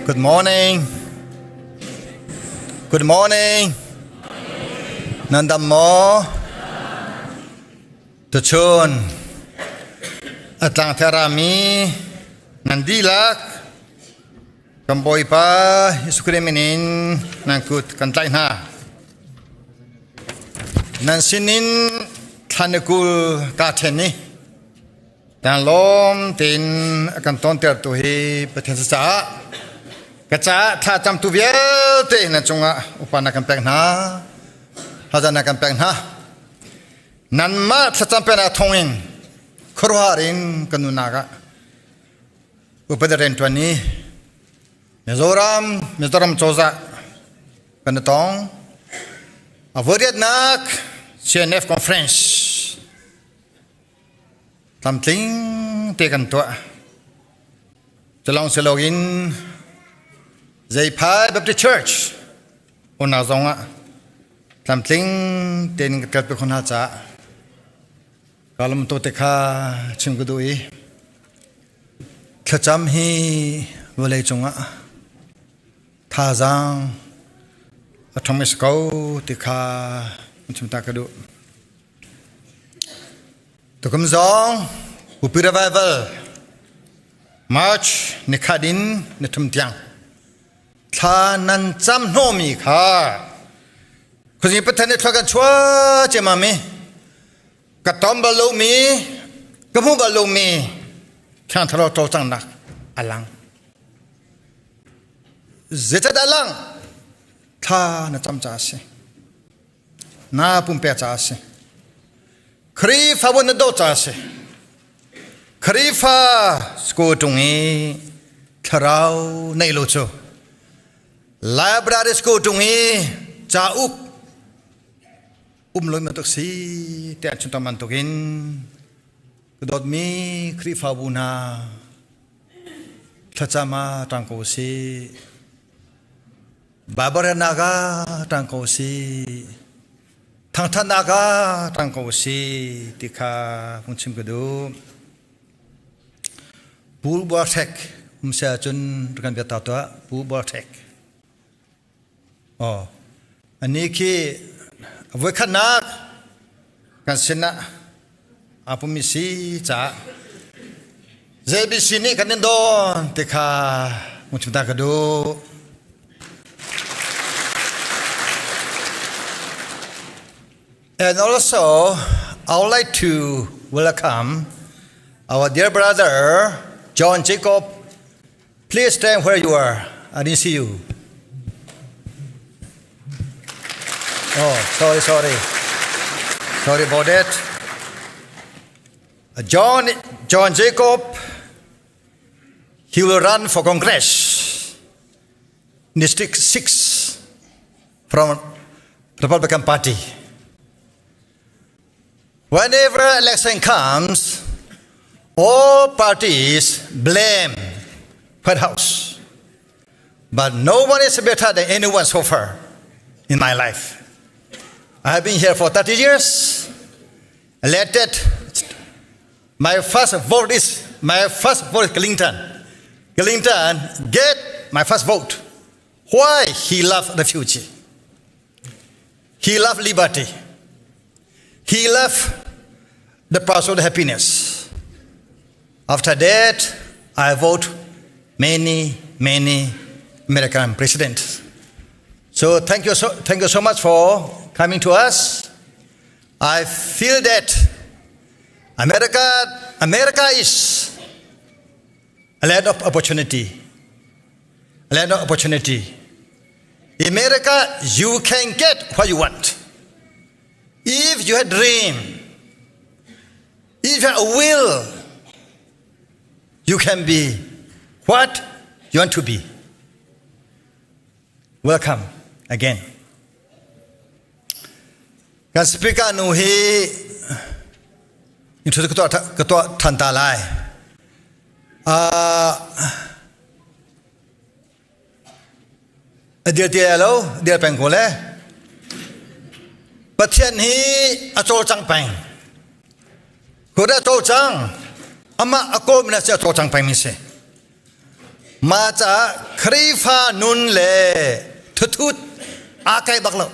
Good morning. Good morning. Nan dam maw? Tuchun a tlangthera mi nan dihlak kan Bawipa Jesuh Khrih min in nan kut kan tlaih hna. Nan sinin thla ni 20 kaa ṭhen i Kan lawm tein a kan tawntertu hi Pathian si caah ka caah thla camtu vialte na cungah upa na kan pek hna thlacam na kan pek hna nanmah thlacam peknak thawngin khuaruahhar in kan nunnak ah upada rianṭuan i Mizoram Mizoram cozah kan i tong a voiriatnak CNF conference Tlamtling te kan tuah. Culawng si loin Zeiphai Baptist Church unau zong ah tlamtling tein ka kalpi khon hna caah ka lum to te kha chim ka duh i thlacam hi vawlei cungah thazaang a ṭhong i si ko ti kha chim ta ka duh. Tukum zong Pupi Revival March nikhat in nithum tiang thla nan cam hnawhmi kha khuazing Pathian nih thla kan chuah ciammam i ka tom bal lomi ka hmu bal lomi Thiang Thlarau cawlcanghnak a lang. Zeicahdah a lang? Thla na cam caah a si. Na pumpek caah a si. Khrihfabu na dawt caah a si. Khrihfa school ṭung i thlarau neih lo cu library school ṭung i cauk um lo bantuk si tiah chim tam bantukin ka dawtmi Khrihfabu hna thlacam ah ṭang ko usih. Baibal relnak ah ṭang ko usih. Thangṭhatnak ah ṭang ko usih ti kha hung chim ka duh. Pu Buarṭhek um si ahcun kan bia ta tuah. Pu Buarṭhek. Oh, ani khi voikhatnak kan sinah aa pummi si caah JBC nih kan in dawn ti kha hung chim ta ka duh. And also, I would like to welcome our dear brother, John Jacob. Please stand where you are. I didn't see you. Oh, sorry, sorry. Sorry about that. John Jacob, he will run for Congress, District 6 from Republican Party. Whenever election comes, all parties blame White House. But no one is better than anyone so far in my life. I have been here for 30 years. Elected, my first vote is my first vote is Clinton. Clinton get my first vote. Why he loved refugee? He loved liberty. He loved the pursuit of happiness. After that, I vote many, many American presidents. So thank you so much for coming to us. I feel that America is a land of opportunity. A land of opportunity. In America, you can get what you want. If you have dream, if you have a will, you can be what you want to be. Welcome again. Kan speaker nu hi intro ka tuah than ta lai. A dir ti lo, dir peng ko le. Pathian hi a cawlcang peng. Kut a cawlcang. Amah a kawm na si a cawlcang peng mi si. Mah caah Khrihfa nun le thuthut aa kai bak lo.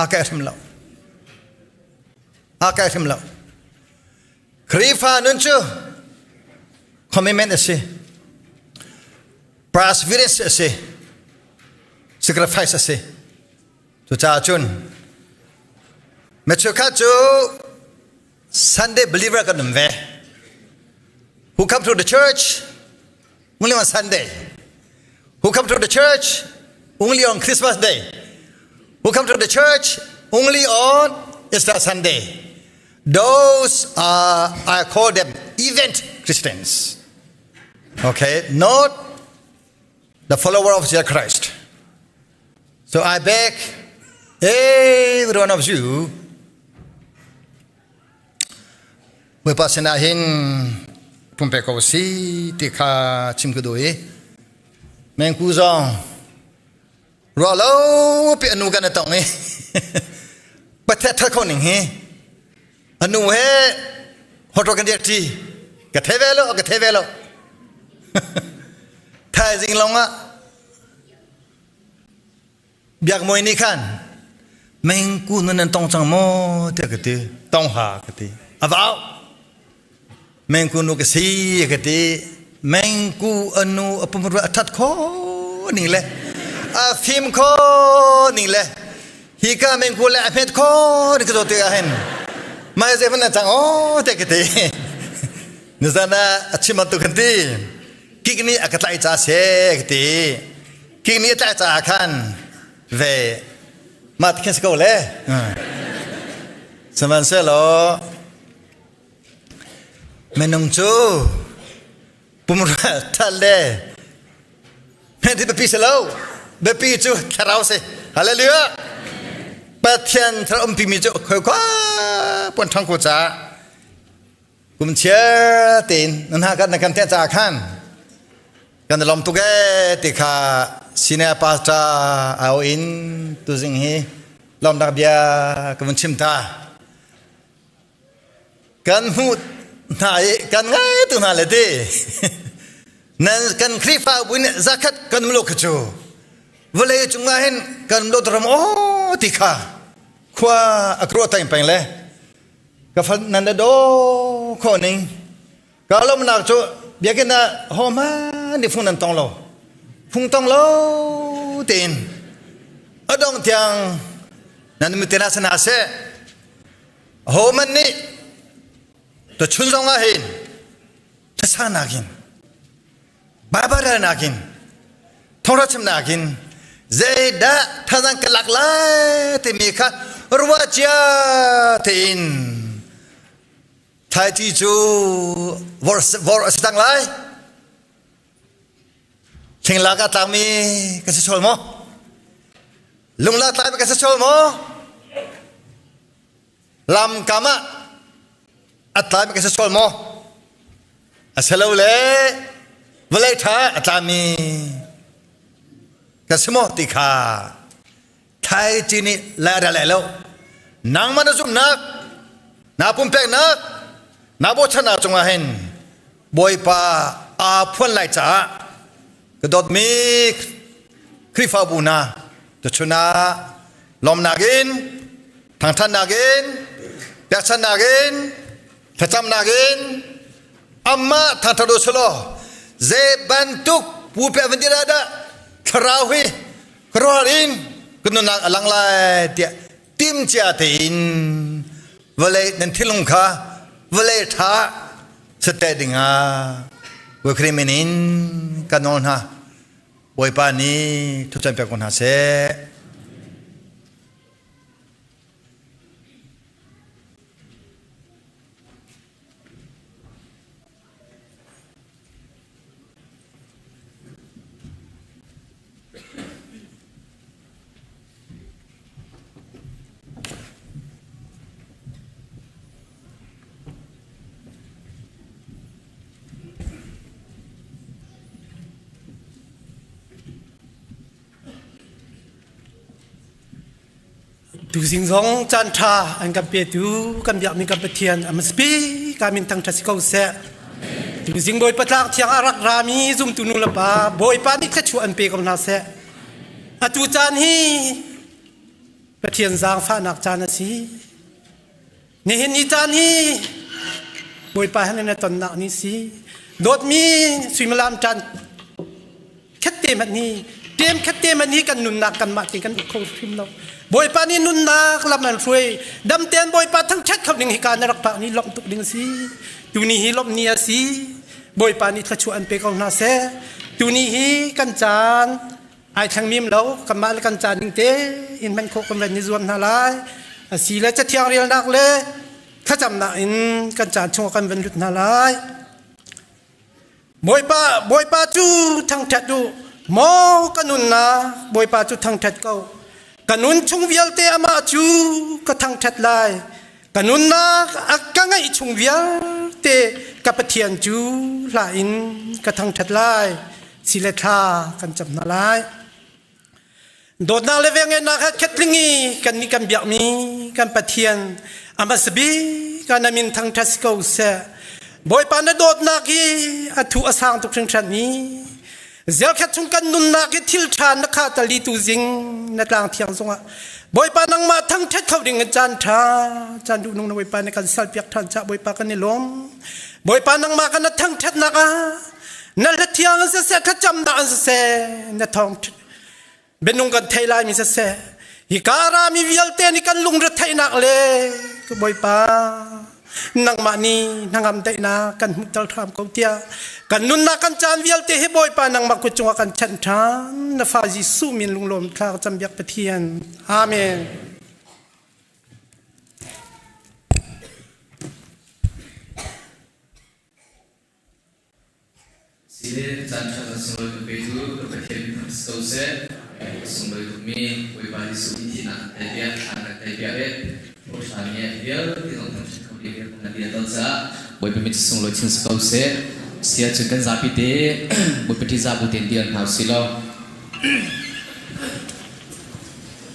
Aa kai hrim lo. Aa kai hrim lo. Khrihfa nun cu commitment a si. Perseverance a si. Sacrifice a si. Cucaah cun Mecheukhat cu Sunday believer kan um ve. Who come to the church only on Sunday. Who come to the church only on Christmas Day. Who come to the church only on Easter Sunday. Those are, I call them event Christians. Okay, not the follower of Jesus Christ. So I beg every one of you, Bawipa sinah hin pumpek ko si ti kha chim ka duh i mengku zong ruah lo pi anu kan tong i pathet that kho ning hi anu he hoto kan riak ṭi ka the ve lo ka the ve lo thaizing long ah Biak Mawi nih khan mengku nan nan tong cang maw tiah ka ti. Tong ha ka ti. A va au. Mengku nu ka si ka ti. Mengku anu a pum a that kho ning le a fim kho ning le hi ka mengku le a hmet kho ning ka zo ti ah hin mai ze van cang o te ka ti. Nizan ah a chim bantuk kan ti. Kik nih a ka tlaih ca se ka ti. King nih a tlaih caah khan ve mah ti khin si ko le. Sihmanhsehlaw minung cu pumra that le hmet hi biapi si lo biapi cu thlarau si hallelujah Pathian thlarau umpi mi cu khoi khua puan thang ko caah Kum chiar tein nan ha kan na kan te ca khan kan lom tuk e ti kha senior pastor au in tuzing hi lomnak bia ka vun chim ta kan hmuh hna i kan ngai tu hna le ti nan kan Khrihfa bu nih zakhat kan lo kha cu vawlei cungah hin kan lo ram o ti kha khua a kruah taing peng le Ka fal nan na daw khawh ning. Ka lawmnak cu biakinn ah ho hmanh nih fung nan tong lo. Fung tong lo tein a dong tiang nan miten ah sana seh. Ho man nih tuchun zong ah hin thasa nakin Baibal relnak in thawngṭha chimnak in zeidah thazaang ka lak lai timi kha ruah cia tein thlaici cu vor vor a si cang lai. Thinglak ah tlangmi ka si sual maw? Lunglak tlangmi ka si sual maw? Lamkam ah a tlaimi ka si sual maw? A si lo le vawlei ṭha a tlami ka si maw ti kha thlaici nih lai a ral lo. Nangmah na zumhnak, naa pumpeknak, naa bochannak cungah hin Bawipa aa phuan lai caah ka dawtmi Khrihfabu hna tuchun ah lawmnak in thangṭhatnak in pekchanhnak in thlacamnak in amah thangṭhat u selaw zei bantuk pupe van dir ah dah thlarau hi khuaruahhar in kan nunnak a lang lai tiah timcia tein vawlei nan thinlung kha vawlei ṭha sette dingah Bawi min in kan nawl hna. Bawipa nih thuchan pek ko hna seh. Tuzing zong caan ṭha an kan petu kan biakmi kan Pathian a hmasabik ah min thangṭhat si ko seh. Tuzing Bawipa tlak thiang a rak rami zumtu nu le pa Bawipa nih thluachuah an pe ko hna seh. Atu caan hi Pathian zaangfahnak caan a si. Nihin ni caan hi Bawipa he na tonnak ni si. Dawtmi suimilam caan khatte hmanh hi tem khatte hmanh hi kan nunnak kanmah te kan uk kho hrim lo. Bawipa nih nunnak lam an hruai. Dam tein Bawipa thangṭhat kho ding hi ka na rak phak ni lawmh tuk ding si. Tuni hi lawmh ni a si. Bawipa nih thluachuah an pe ko hna seh. Tuni hi kan caan ai thleng mim lo kanmah le kan caan ning te in hman khawh kan van i zuam hna lai. Asi le cathiang relnak le thlacamnak in kan caan chungah kan van lut hna lai. Bawipa Bawipa cu thangṭhat u maw ka nunnak Bawipa cu thangṭhat ko ka nun chung vialte amah cu ka thangṭhat lai ka nunnak a ka ngeih chung vialte ka Pathian cu hla in ka thangṭhat lai si le thla kan cam hna lai Dawtnak le velngeihnak he khat-tling i kannih kan biakmi kan Pathian a hmasa bik ah na min thangṭhat si ko seh. Bawipa na dawtnak hi a thu a sang tuk hringhran i zelkhat chung kan nunnak hi thil ṭha na khah tal i tuzing na tlang thiang zongah Bawipa nangmah thangṭhat kho ding in caan ṭha caan duhnung na Bawipa na kan salpiak ṭhan caah Bawipa kan i lawm. Bawipa nangmah kan na thangṭhatnak ah na hlathiang in siseh thlacamnak in siseh na thawng bianung kan thei lai mi siseh hi kara mi vialte nih kan lungre theihnak le Bawipa nangmah nih hnangam daihnak kan hmuhter hram ko tiah kan nunnak kan caan vialte hi Bawipa nangmah kut cungah kan chanh ṭhan na fa Jesuh min lunglawm thla cam biak Pathian Amen. Sile caan ṭha kan sunglawi tuk ve cu ka Pathian thang si ko seh. A sunglawi tukmi Bawipa Jesuh in thihnak kan teipiak, thlan kan teipiak i Thawhṭhan ni ah hi vialte zong thangṭhat kho ding in kan bia ton caah Bawipa mit sunglawi chin si ko seh. Si ahcun kan zapi te Bawipa ṭihzah bu tein dir hna usih law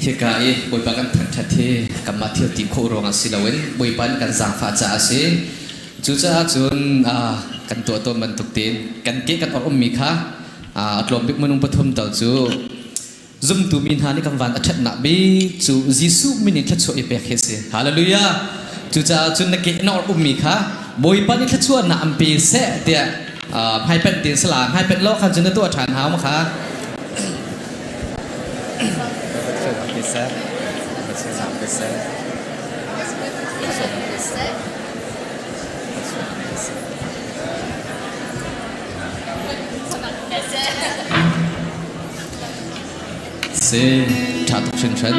hika i Bawipa kan thangṭhat hi kanmah thil ti khawh ruangah si loin Bawipa nih kan zaangfah caah a si. Cucaah cun kan tuah tawn bantuk tein kan ke kan or ummi kha a tlawm bik minung pathum tal cu zumtu mi hna nih kan van a ṭhatnak bik cu Jesuh min in thluachuah i pek hi a si. Hallelujah! Cucaah cun na ke na or ummi kha Bawipa nih thluachuahnak an pe seh tiah hmaipanh tein sala hmaipanh lo khan cun na tuah ṭhan hau ma kha. Si ṭha tuk hringhran.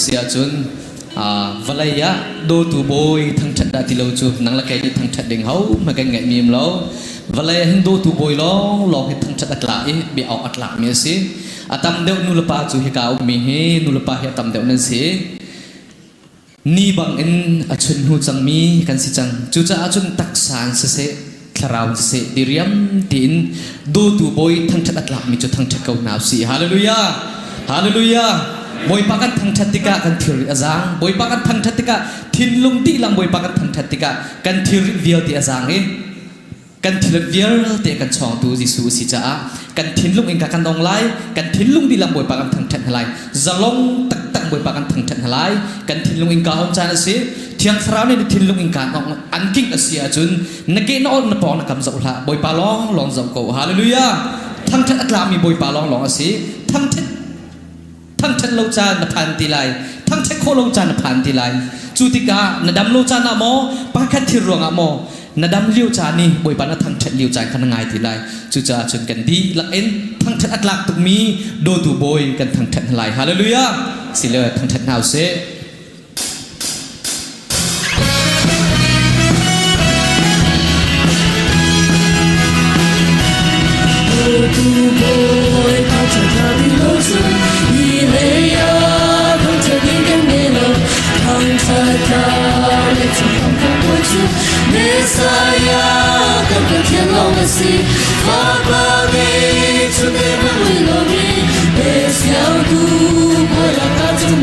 Si ahcun vawlei ah dawtu bawi thangṭhat dah ti lo cu nang le kei nih thangṭhat ding ho hmanh kan ngaih mi um lo. Vawlei ah hin dawtu bawi lawnglawng hi thangṭhat a tlak i bia awk a tlakmi a si. A tam deuh nulepa cu hika a ummi hi nulepa hi a tam deuh nan si. Ni bangin a chun hnu cangmi kan si cang. Cucaah cun taksa in siseh, thlarau in siseh, diriam tiin dawtu Bawi thangṭhat a tlakmi cu thangṭhat ko hna usih. Hallelujah! Hallelujah! Bawipa kan thangṭhat tikah kan thilri a zaang. Bawipa kan thangṭhat tikah thinlung dihlak Bawipa kan thangṭhat tikah kan thilri vialte a zaang i kan thil vialte kan chawngtu Jesuh a si caah kan thinlung in ka kan ong lai kan thinlung dihlak Bawipa kan thangṭhat hna lai zalong taktak Bawipa kan thangṭhat hna lai kan thinlung in ka on caan a si Thiang Thlarau nih na thinlung in kaan ong an kingh a si ahcun na ke na ol na pawng na kam zoh hlah Bawipa lawng lawng zoh ko hallelujah thangṭhat a tlakmi Bawipa lawng lawng a si thangṭhat thangṭhat lo caan na phan ti lai thangṭhat khawh lo caan na phan ti lai cu tikah na dam lo caan ah maw pakhat thil ruangah maw na dam lio caan i Bawipa na thangṭhat lio caan kha na ngai ti lai cucaah cun kan dihlak in thangṭhat a tlak tukmi dawtu bawi kan thangṭhat hna lai hallelujah sile thangṭhat hna usih. Messiah kan Pathian lawng a si Fapa ngei chunte mui lomi Besiau tu boy la ka chung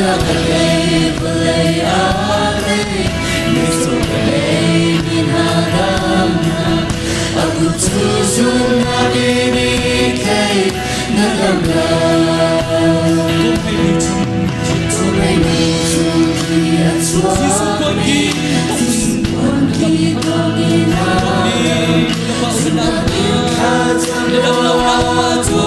Thihnak a tei vawlei a tei Mitcaw ka bei mi hna damnak A kut cu zumhnak in i tlei na dam lai Kum hleili chung thi a chuakmi Jesuh puanki thawng in a dam Zumhnak in thlacam law cu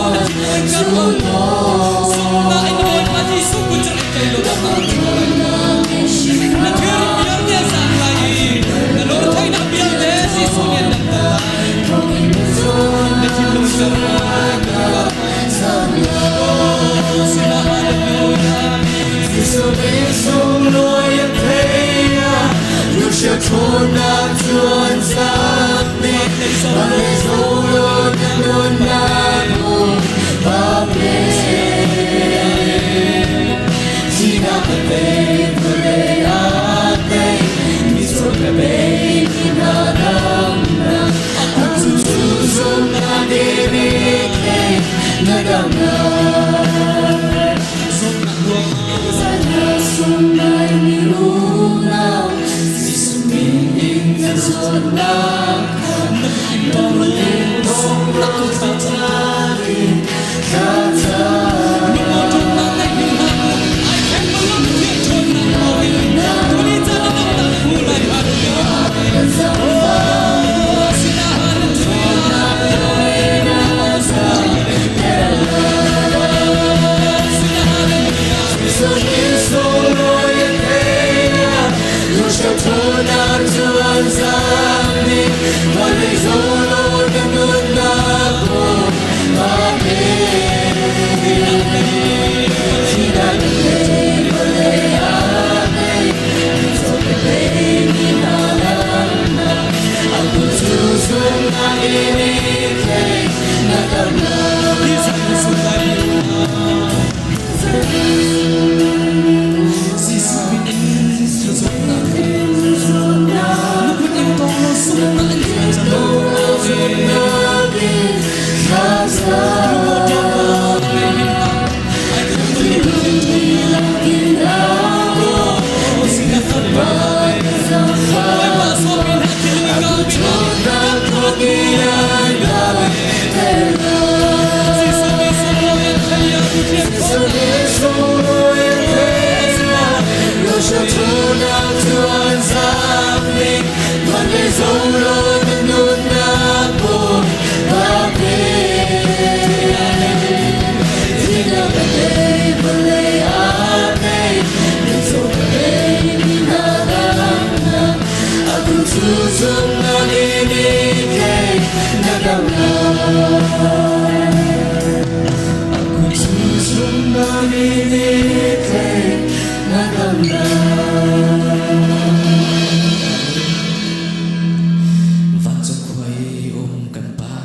Vancung khua i um kan Pa,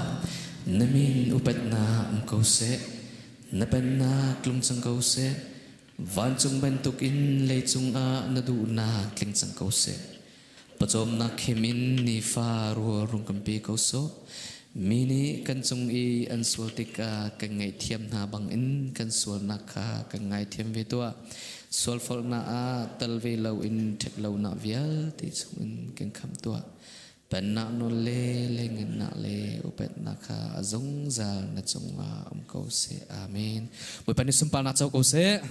na min upatnak um ko seh, na pennak tlung cang ko seh, vancung bantukin leicung ah na duhnak tling cang ko seh. Pawcawmnak khim in nifa rual rung kan pe ko sawh. Mi nih kan cung i an sual tikah kan ngaihthiam hna bangin kan sualnak kha kan ngaithiam ve tuah. Sualfolhnak ah tal ve loin ṭhatlonak vialte chungin kan khamh tuah. Pennak nawl le lengennak le upatnak kha a zungzal na cungah um ko seh. Amen. Bawipa nih sunparnak co ko seh.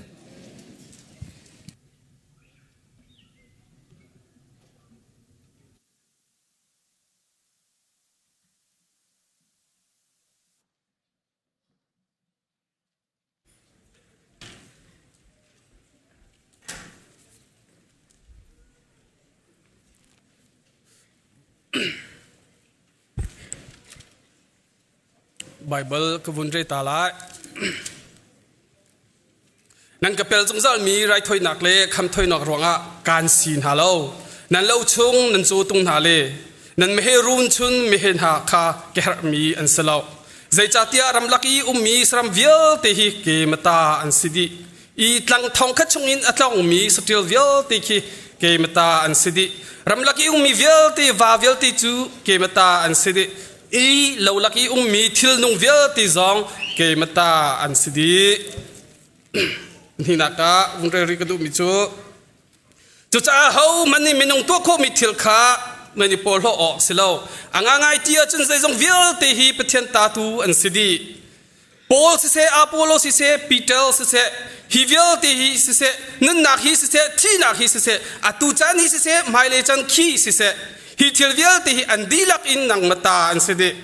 Baibal ka vun re ta lai. Nan ka pel zungzalmi raithawinak le khamthawinak ruangah kaan si hna lo. Nan lo chung nan cawtum hna le nan meheh run chun meheh hna kha ka herhmi an si lo. Zeicahtiah ramlak i ummi saram vialte hi ke mata an si dih. I tlang thong khat chungin a tlongmi saṭil vialte khi ke mata an si dih. Ramlak i ummi vialte va vialte cu ke mata an si dih. I lo lak i ummi thilnung vialte zong keimah ta an si dih. Hninak ah vung rel rih ka duhmi cu cucaah hohmanh nih minung tuah khawhmi thil kha nan i porhlawh awk si lo. A ngangai ti ahcun zeizong vialte hi Pathian ta tu an si dih. Paul siseh, Apollo siseh, Peter siseh, hi vialte hi siseh, nunnak hi siseh, thihnak hi siseh, atu caan hi siseh, hmailei caan khi siseh, hi thil vialte hi an dihlak in nangmah ta an si dih.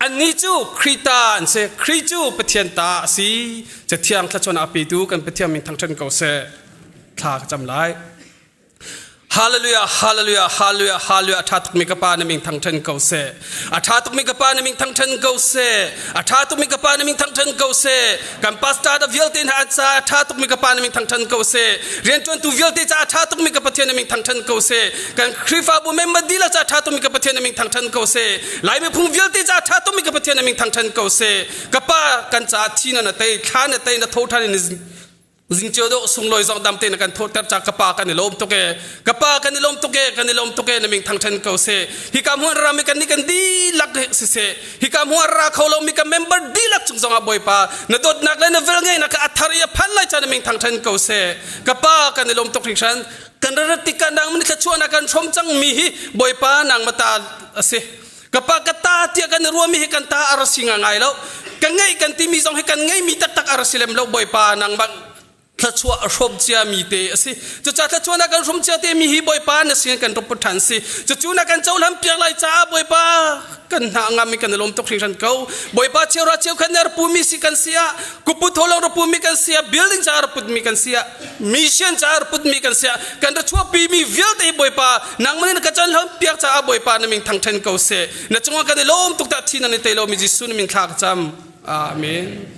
Annih cu Khrih ta an si. Khrih cu Pathian ta a si. Cathiang thluachuahnak a petu kan Pathian min thangṭhat ko seh. Thla ka cam lai. Hallelujah, hallelujah, hallelujah, hallelujah. A ṭha tukmi ka Pa na min thangṭhat ko seh. A ṭha tukmi ka Pa na min thangṭhat ko seh. A ṭha tukmi ka Pa na min thangṭhat ko seh. Kan pastor da vialte hna an ca a ṭha tukmi ka Pa na min thangṭhat ko seh. Rianṭuantu vialte ca a ṭha tukmi ka Pathian na min thangṭhat ko seh. Kan Khrihfabu member dihlak ca a ṭha tukmi ka Pathian na min thangṭhat ko seh. Lai miphung vialte ca ṭha tukmi ka Pathian na min thangṭhat ko seh. Ka Pa kan caah thi na na tei, thla na tei, na tho ṭhan in zingcio dawh sunglawi zong dam te na kan thawhter ca ka pa kan i lawm tuk e ka pa kan i lawm tuk e kan i lawm tuk e na min thangṭhan ko seh hika hmun rami kan nih kan dihlak siseh hika hmun ra kho lomi kan member dihlak cung zongah bawipa na dawtnak le na velngeihnak kha a thar i a phan lai ca na min thangṭhan ko seh ka pa kan i lawm tuk hringhran kan rat tikah nang ni thluachuahnak kan hrawm cangmi hi bawipa nang mata a si ka pa ka ta tiah kan i ruahmi hi kan ta a ra si ngai lo ka ngeih kan timi zong hi kan ngeihmi taktak a ra si lem lo bawipa nang bang thluachuah a hrawm cia mi te a si cucaah thluachuah na kan hrawm cia te mi hi bawipa na sin kan rak put ṭhan si cucu na kan cohlan piak lai caah bawipa kan hna ngam i kan i lawm tuk hringhran ko bawipa cheu ra cheu khan na rak pumi si kan si ah kupu tholong rak pumi kan si ah building caah rak putmi kan si ah mission caah rak putmi kan si ah kan ra chuahpi mi vialte hi bawipa nangmah nih na ka cohlan piak caah bawipa na min thangṭhen ko seh na cungah kan i lawm tuk dah thi nan i tei lomi Jesuh na min thla ka cam amen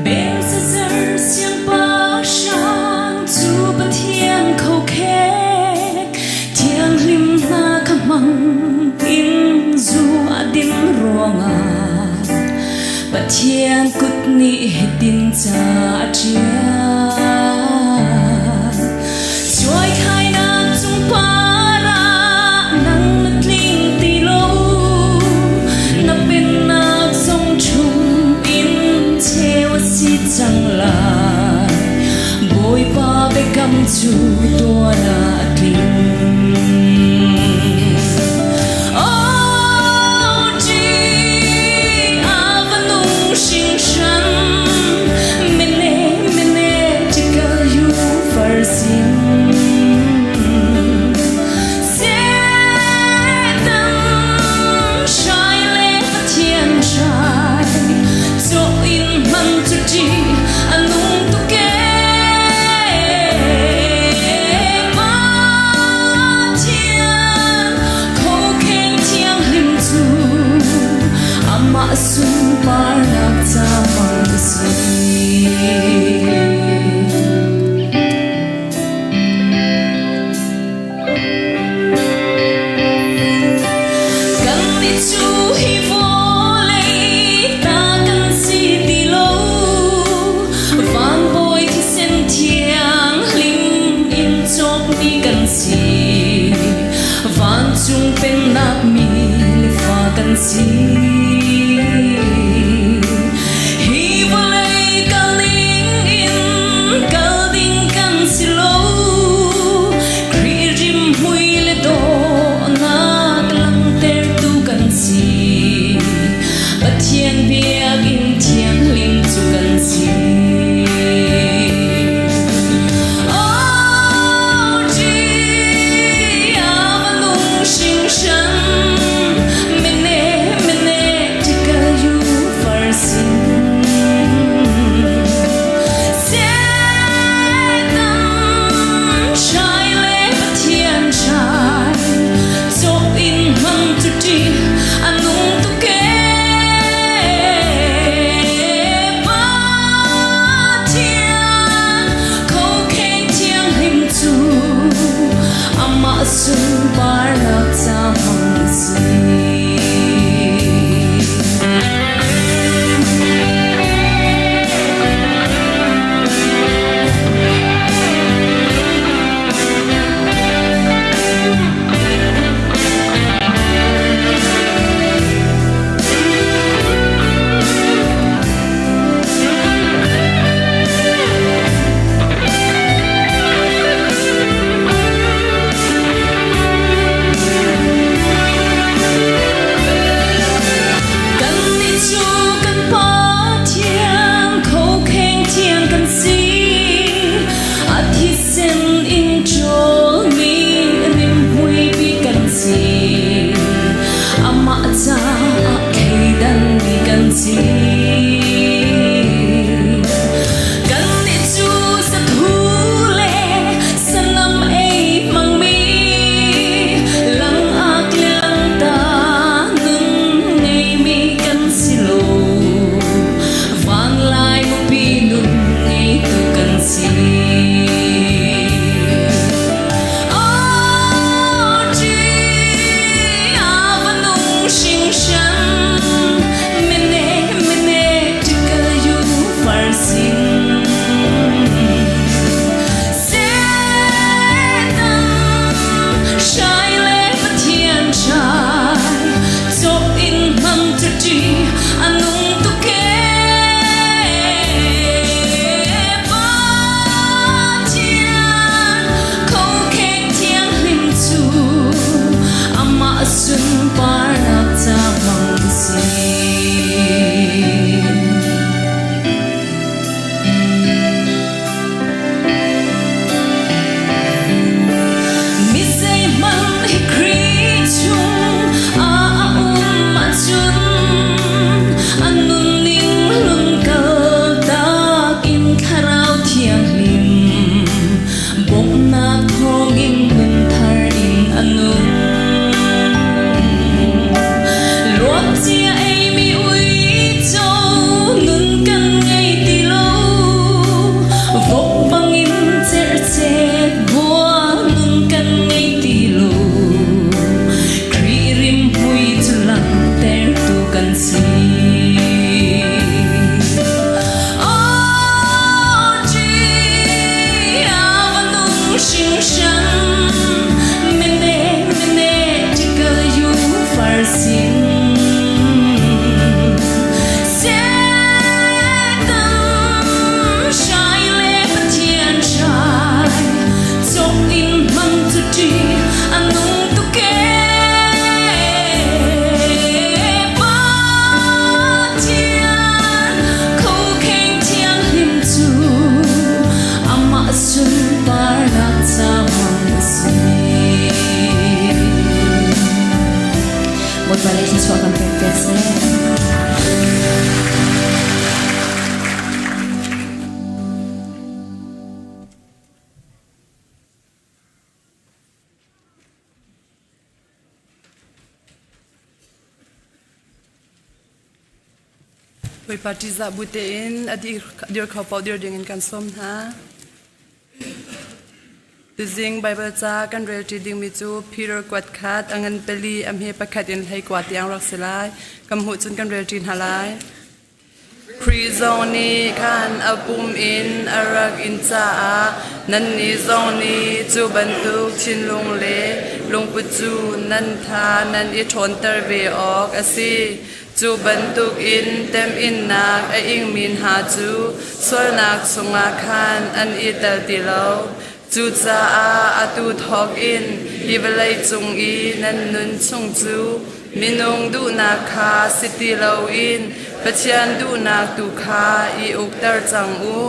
Belshazzar siangpahrang cu Pathian khokhek thianghlim hna kha hmang in zu a din ruangah Pathian kut nih hitin ca a ṭial. Cuaikhainak cungpar ah nang na tling ti lo, na pennak zong ṭhum in cheu a si cang lai. Bawipa biakam cu tuan ah a tling. Oh, ṭih a va nung hringhran, mene mene tikal yu farsin. Satan hrai le Pathian hrai, caw in hman cu ṭih a nung tuk ee. Pathian khokheng thianghlim cu amah sunparnak ca hmang a si. Kannih cu hi vawlei ta kan si ti lo, van bawi thisen thianghlim in cawkmi kan si. Vancung pennak mi le fa kan si. Hi vawlei kal ning in kal ding kan si lo. Khrih rimhmui le dawhnak langhtertu kan si. Pathian biakinn thianghlim cu kan si. Bawipa ṭihzah bu tein a dir kho paoh dir dingin kan sawm hna. Tuzing Baibal ca kan relṭi dingmi cu Peter kuat khat a ngan pali a hme pakhat in 19 tiang rak si lai. Kan hmuh cun kan relṭi hna lai. Khrih zong nih khan a pum in a rak in caah nannih zong nih cu bantuk thinlung le lungput cu nan tha nan i ṭhawnter ve awk a si. Cu bantukin temhinnak a ingmi hna cu sualnak chungah khan an i tel ti lo. Cucaah atu thawkin hi vawlei cung i nan nun chung cu minung duhnak kha si ti loin Pathian duhnak tu kha i ukter cang u.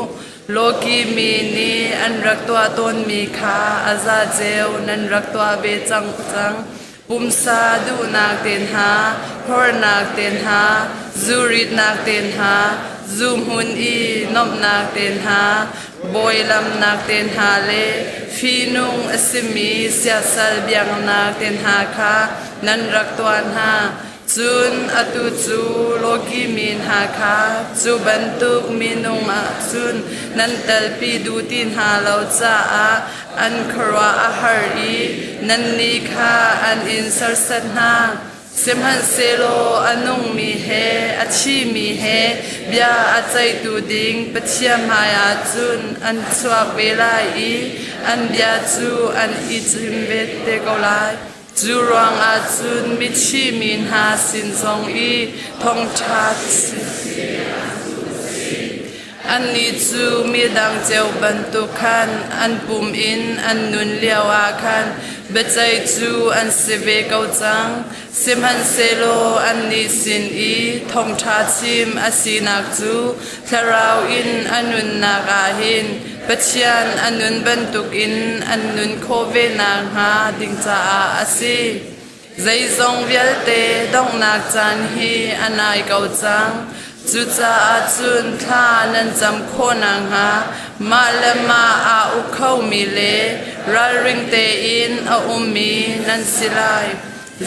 Lawki mi nih an rak tuah tawnmi kha a zaceo nan rak tuah ve cang cang. Pumsa duhnak te hna, hornak te hna, zuritnak te hna, zuhmun i nuamhnak te hna, bawilamnak te hna le fihnung a simi siasal biaknak te hna kha nan rak tuah hna. Cun atu cu lawki mi hna kha cu bantuk minung ah cun nan telpi duh ti hna lo caah an khuaruah a har i nannih kha an in serhsat hna. Sihmanhsehlaw a nungmi he a thimi he bia a ceihtu ding Pathian hmaiah cun an chuak ve lai i an bia cu an i chim ve te ko lai. Cu ruangah cun mithi mi hna sin zong i thawngṭha Annih cu midang ceu bantuk khan an pum in an nun lioah khan biaceih cu an si ve ko cang. Sihmanhsehlaw annih sin i thawngṭha chim a sinak cu thlarau in a nunnak ah hin Pathian a nun bantukin an nun khawh ve nakhnga ding caah a si. Zeizong vialte donghnak caan hi a nai ko cang. Cucaah cun thla nan cam khawh nakhnga mah le mah aa uk khomi le ralring tein a ummi nan si lai.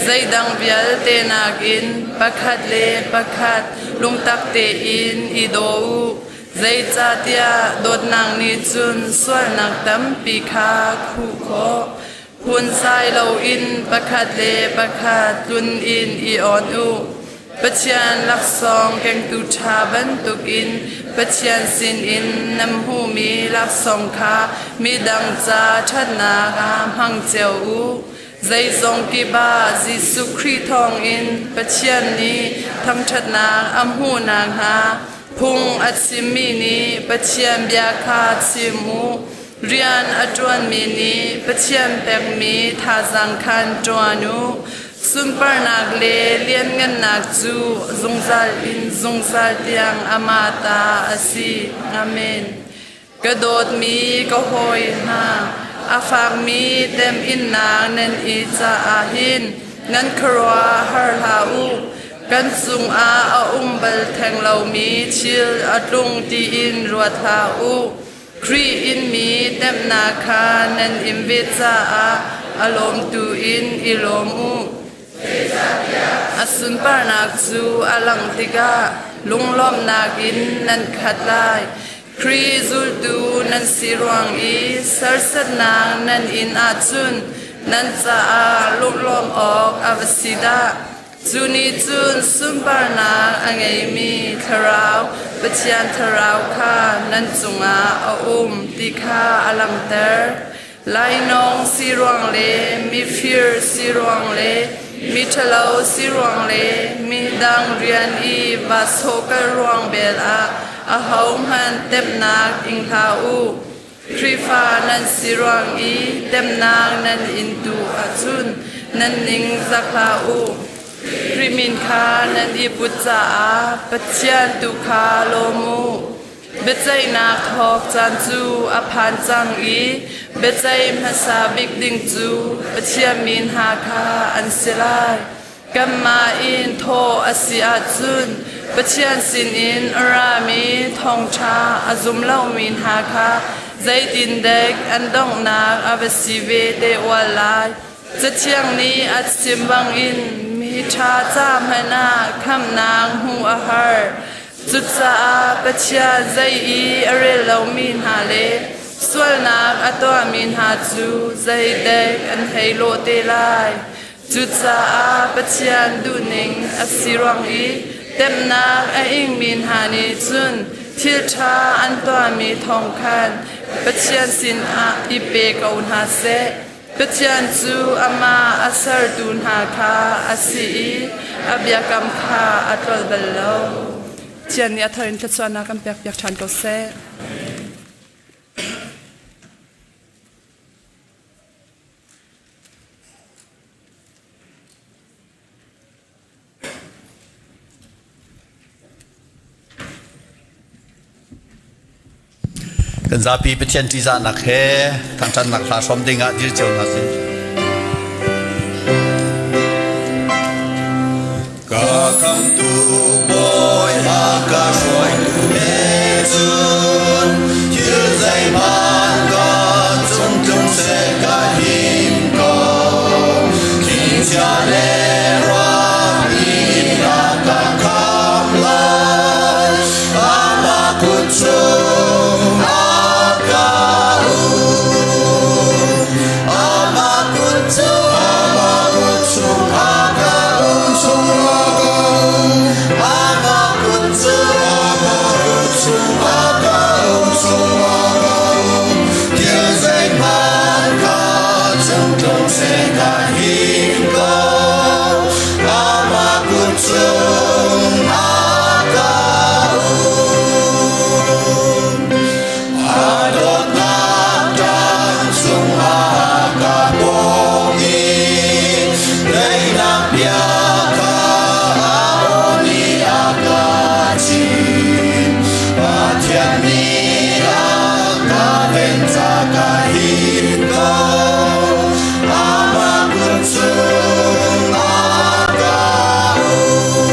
Zeidang vialte nakin pakhat le pakhat lungtak tein i daw u. Zeicahtiah dawtnak nih cun sualnak tampi kha khuh khawh. Phunzai loin pakhat le pakhat tlun in i awn u. Pathian laksawng kengtu ṭha bantukin Pathian sinin nan hmuhmi laksawng kha midang ca ṭhatnak ah hmang cio u. Zeizong kip ah Jesuh Khrih thawngin Pathian nih thangṭhatnak a hmuh nakhnga phung a chimmi nih Pathian bia kha chim u. Rian a ṭuanmi nih Pathian pekmi thazaang khan ṭuan u. Sunparnak le lianngannak cu zungzal in zungzal tiang amah ta a si. Amen. Ka dawtmi ka hawi hna, a fakmi temhinnak nan i caah hin nan khuaruah har hlah u. Kan cungah a um bal theng lomi thil a tlung tiin ruat hlah u. Khrih in mi temhnak kha nan in ve caah a lawmtu in i lawm u. A sunparnak cu a langh tikah lunglawmhnak in nan khat lai. Khrih zultu nan si ruang i serhsatnak nan in ahcun nan caah lunglawmh awk a va si dah! Cu nih cun sunparnak a ngeimi Thlarau, Pathian Thlarau kha nan cungah a um ti kha a langhter. Lainawng si ruang le mifir si ruang le miṭhalo si ruang le midang rian i va sawhkal ruang bel ah ahohmanh temhnak ing hlah u. Khrihfa nan si ruang i temnak nan in tu ahcun nan ning zak hlah u. Khrih min kha nan i put caah Pathian tu kha lawm u. Biaceihnak thawk caan cu a phan cang i biaceih hmasa bik ding cu Pathian mi hna kha an si lai. Kanmah in thawh a si ahcun Pathian sinin a rami thawngṭha a zum lomi hna kha zeitindek an donghnak a va si ve te ual lai. Cathiang nih a chim bangin mi ṭha ca hmanh ah khamhnak hmuh a har. Cucaah Pathian zei i a rel lomi hna le sualnak a tuahmi hna cu zeidek an hei lawh te lai. Cucaah Pathian duhning a si ruang i temhnak a ingmi hna nih cun thil ṭha an tuahmi thawng khan Pathian sinah i pe ko hna seh. Pathian cu amah a sertu hna kha a si i a biakam kha a tlolh bal lo. Pathian nih a thar in thluachuahnak kan pekpiak ṭhan ko seh. Kan zapi Pathian ṭihzahnak he thangṭhatnak hla hrawm ding ah dir cio hna sih. Ka khamtu Bawi a ka hruaitu he cun thil zeihmanh ka cung tlung seh ka him ko. Thlichia le ruah in a ka khamh lai. Amah kut chung a ka um. Amah kut chung, amah kut chung a ka um, chung a ka um. Amah kut chung, amah kut chung a ka um, chung a ka um. Thil zeihmanh ka cung tlung seh ka him ko. Amah kut chung a ka um. A dawtnak ṭang chungah ka bawm i daihnak bia kha a aw nih a ka chimh. Pathian nih a ka ven ca ka him ko. Amah kut chungah ka um.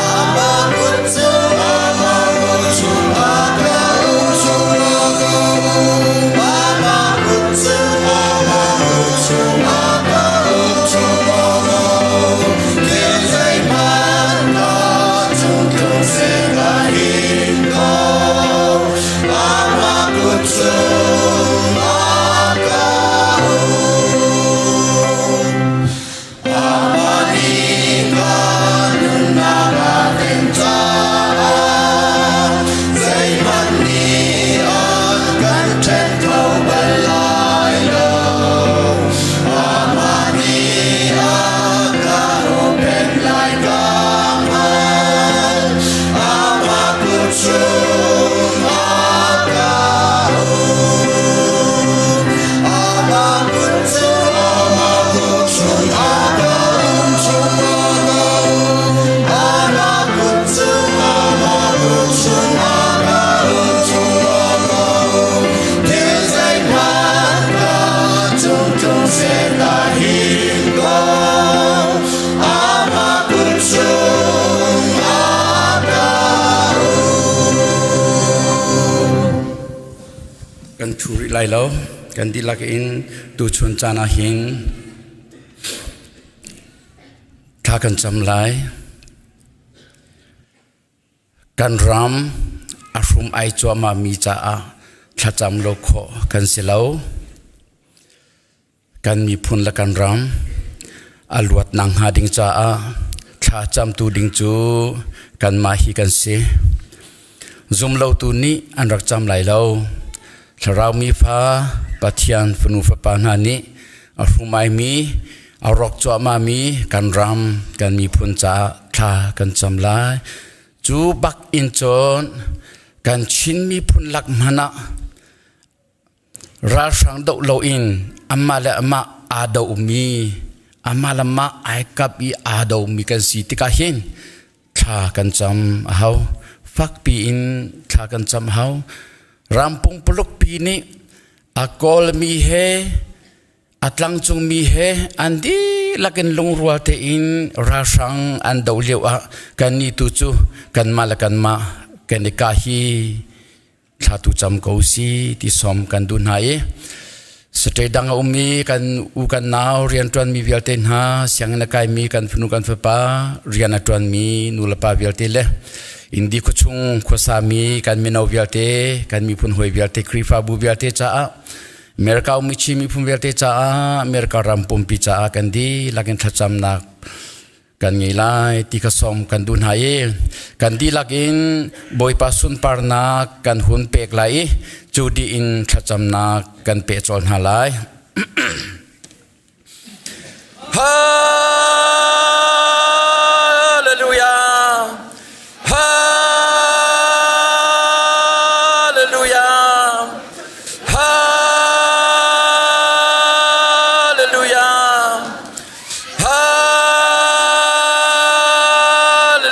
Amah kut chung, amah kut chungah ka um, chungah ka um. Amah kut chung, amah kut chungah ka um, chungah ka um. Thil zeihmanh ka cung tlung seh ka him ko. Amah kut chungah ka um. Amah nih ka nunnak a ven caah zeihmanh nih a kan ṭhen kho bal lai lo. Amah nih a ka huhphenh lai ka hngalh. Amah kut chungah ka um. Amah kut chung, amah kut chungah ka um, chungah ka um. Amah kut chung, amah kut chungah ka um, chungah ka um. Thil zeihmanh ka cung tlung seh ka him ko. Amah kut chungah ka um. Kan thu rih lai lo. Kan dihlak in tuchun caan ah hin thla kan cam lai. Kan ram a hrum ai cuahmah mi caah thlacam lo khawh kan si lo. Kan miphun le kan ram a luat nak hnga ding caah thla camtu ding cu kanmah hi kan si. Zumlotu nih an rak cam lai lo. Thlarau mi fa Pathian fanu fapa hna nih a hrumaimi a rawk cuahmahmi kan ram kan miphun caah thla kan cam lai. Cu bak in cun kan Chin miphun lak hmanh ah Ralhrang doh loin amah le amah aa domi, amah le amah ai kap i aa domi kan si tikah hin thla kan cam a hau. Fakpi in thla kan cam a hau. Rampung pulukpi nih a Kawlmi he a tlangcungmi he an dihlak in lungrual tein ralhrang an doh lio ah kannih tu cu kanmah le kanmah kan i kah hi thla tu cam ko si ti som kan duh hna i. State dang a ummi kan u kan nau rianṭuanmi vialte hna, sianginn a kaimi kan fanu kan fapa, rian a ṭuanmi nulepa vialte le Indi khuachung khuasami kan mino vialte, kan miphun hawi vialte, Khrihfabu vialte caah America ummi Chin miphun vialte caah America ram pumpi caah kan dihlak in thlacamnak kan ngei lai ti kha sawm kan duh hna i kan dihlak in Bawipa sunparnak kan hun pek lai i cu dih in thlacamnak kan peh cawl hna lai. Hallelujah. Hallelujah. Hallelujah.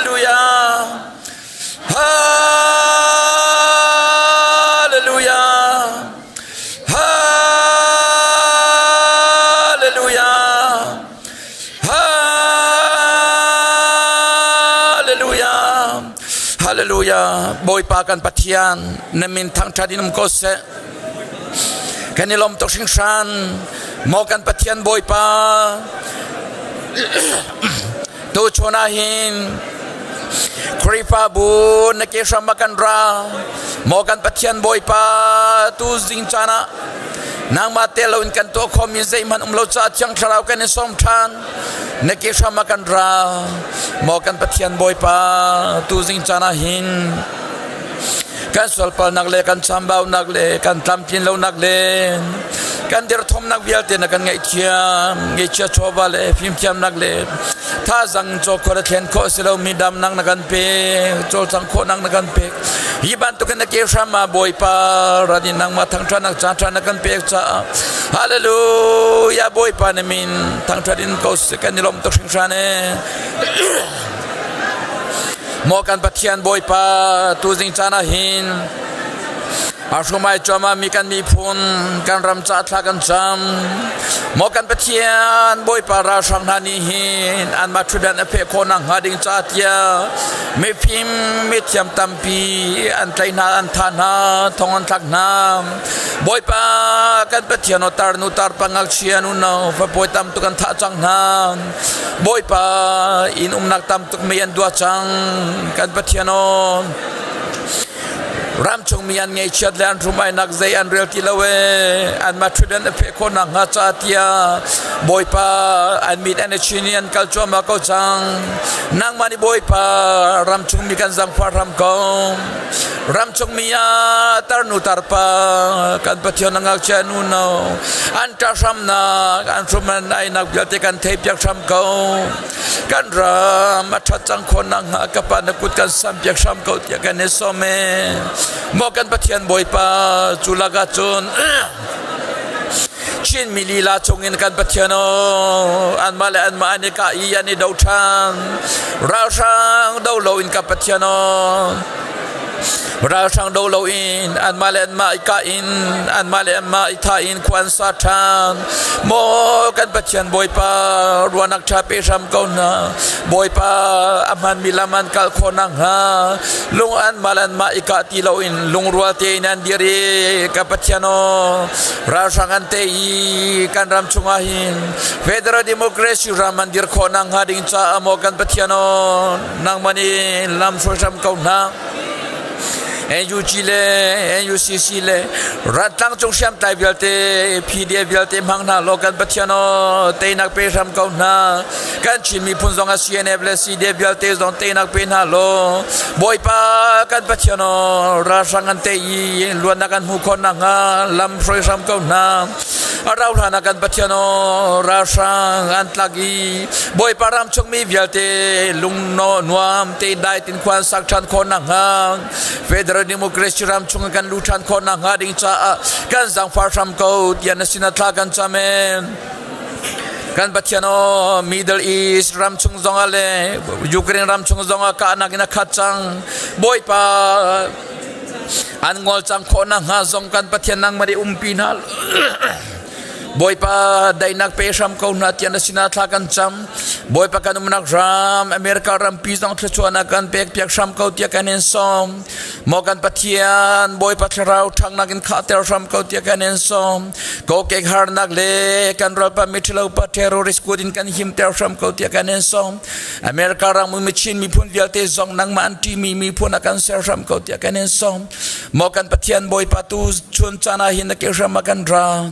Hallelujah. Hallelujah. Hallelujah. Hallelujah. Hallelujah. Bawipa kan Pathian na min thangṭhat in um ko seh. Kan i lawm tuk hringhran. Maw kan Pathian Bawipa tu chun ah hin Khrihfabu na ke hram ah kan ra. Maw kan Pathian Bawipa tu zing caan ah nangmah te loin kan tuah khomi zeihmanh um lo caah Thiang Thlarau kan i sawm ṭhan. Na ke hram ah kan ra. Maw kan Pathian Bawipa tu zing caan ah hin kan sualpalnak le kan chambaunak le kan tlamtlin lonak le kan derthawmnak vialte na kan ngaihthiam ngeichia chawva le fimthiamnak le thazang caw khor a thlen khawh si lomi damnak na kan pek cawlcang khawhnak na kan pek hi bantukin na ke hram ah Bawipa ran in nangmah thangṭhatnak caan ṭha na kan pek caah hallelujah Bawipa na min thangṭhat in ko seh kan i lawm tuk hringhran e Maw kan Pathian Bawipa tuzing caan ah hin a hrumai cuahmah mi kan miphun kan ram ca thla kan cam maw kan Pathian Bawipa ralhrang hna nih hin anmah ṭhutdan a feh khawh nakhnga ding ca tiah mifim mithiam tampi an tlaih hna an thah hna thong an thlak hna Bawipa kan Pathian aw tar nu tar pa ngakchia nu no fapawi tam tuk an thah cang hna Bawipa inn umnak tam tuk mei an dua cang kan Pathian aw ramchung mi an ngeichiat le an hrumainak zei an rel ti lo e anmah ṭhutdan a feh khawh nakhnga ca tiah Bawipa an mit an i chin i an kal cuahmah ko cang nangmah nih Bawipa ramchung mi kan zangfah hram ko ramchung mi ah tarnu tarpa kan Pathian a ngakchia nu no an ṭah hramnak an hrum an ainak vialte kan thei piak hram ko kan ram a ṭhat cang khawh nakhnga ka pa na kut kan sam piak hram ko tiah kan i sawm e maw kan Pathian Bawipa cu lakah cun Chin mi lila chungin kan Pathian aw anmah le anmah an i kah i an i do ṭhan ralhrang do loin ka Pathian aw ralhrang do loin anmah le anmah i kah in anmah le anmah i thah in khua an sa ṭhan maw kan Pathian Bawipa ruahnak ṭha pe hram ko hna Bawipa a hmanmi lam an kal khawh nakhnga lung anmah le anmah i kah ti loin lungrual tein an dir i ka Pathian aw ralhrang an tei i kan ram chungah hin federal democracy ram an dir khawh nakhnga ding caah maw kan Pathian aw nangmah nih lam hruai hram ko hna NUG le NUCC le ratlang cung hriamtlai vialte PDF vialte hmang hna law kan Pathian aw teinak pe hram ko hna kan Chin miphun zong a CNF le CDF vialte zong teinak pe hna law Bawipa kan Pathian aw ralhrang an tei i luatnak an hmuh khawh nakhnga lam hruai hram ko hna a rau hlan ah kan Pathian aw ralhrang an tlak i Bawipa ram chungmi vialte lung nuam te dai tin khuan sak ṭhan khawh nakhnga Federal Democracy ram chung kan lu ṭhan khawh nakhnga ding caah kan zaangfah hram ko tiah na sin ah thla kan cam e kan Pathian aw Middle East ram chung zongah le Ukraine ram chung zongah kahnak in a khat cang Bawipa an ngol cang khawh nakhnga zong kan Pathian nangmah nih umpi hna. Bawipa daihnak pe hram ko hna tiah na sinah thla kan cam. Bawipa kan umnak ram America rampi zong thluachuahnak kan pek piak hram ko tiah kan in sawm. Maw kan Pathian Bawipa thlarau ṭhangnak in khahter hram ko tiah kan in sawm. Kokek harnak le kan ralpa miṭhalo pa terrorist kut in kan himter hram ko tiah kan in sawm. America ram mi Chin miphun vialte zong nangmah an ṭihmi miphun ah kan ser hram ko tiah kan in sawm. Maw kan Pathian Bawipa tu chun caan ah hin na ke hram ah kan ra.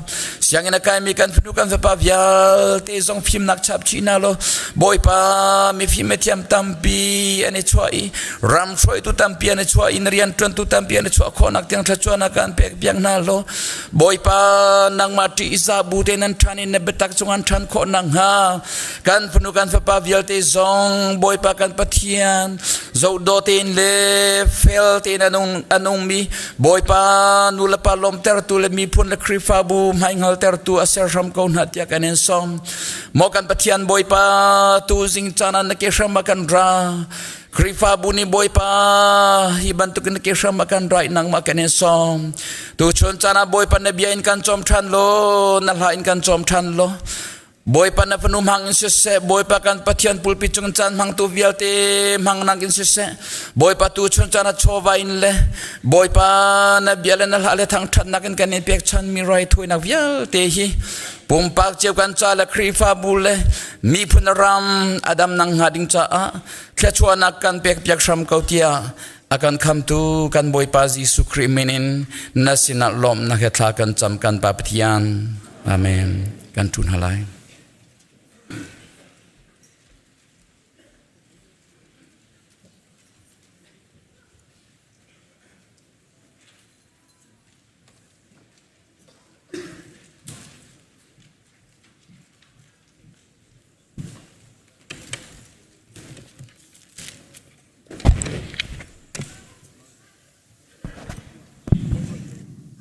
Sianginn a kaimi kan fanu kan fapa vialte zong fimnak chap chih hna law Bawipa mifim mithiam tampi an i chuah i ram hruaitu tampi an i chuah i na rianṭuantu tampi an i chuah khawhnak tiang thluachuahnak kan pek piak hna law Bawipa nangmah ṭih za bu te nan ṭhan in na biatak cung an ṭhan khawh nakhnga kan fanu kan fapa vialte zong Bawipa kan Pathian zohdaw tein le fel tein anung anungmi Bawipa nu le pa lawmtertu le miphun le Khrihfabu hmaihngaltertu a ser hram ko hna tiah kan in sawm. Maw kan Pathian Bawipa tu zing caan ah na ke hram ah kan ra. Khrihfabu nih Bawipa hi bantukin na ke hram ah kan ra i nangmah kan in sawm. Tu chun caan ah Bawipa na bia in kan cawm ṭhan law na hla in kan cawm ṭhan law Bawipa na fanu hmang in siseh, Bawipa kan Pathian pulpi cung caan hmangtu vialte hmang nang in siseh, Bawipa tu chun caan a chawva in le Bawipa na bia le na hla le thangṭhatnak in kan in pekchanmi raithawinak vialte hi pumpak cio kan ca le Khrihfabu le miphun ram adam nang hnga ding caah thluachuahnak kan pek piak hram ko tiah a kan khamtu kan Bawipa Jesuh Khrih min in na sinah lawmhnak he thla kan cam kan Pa Pathian. Amen. Kan ṭun hna lai.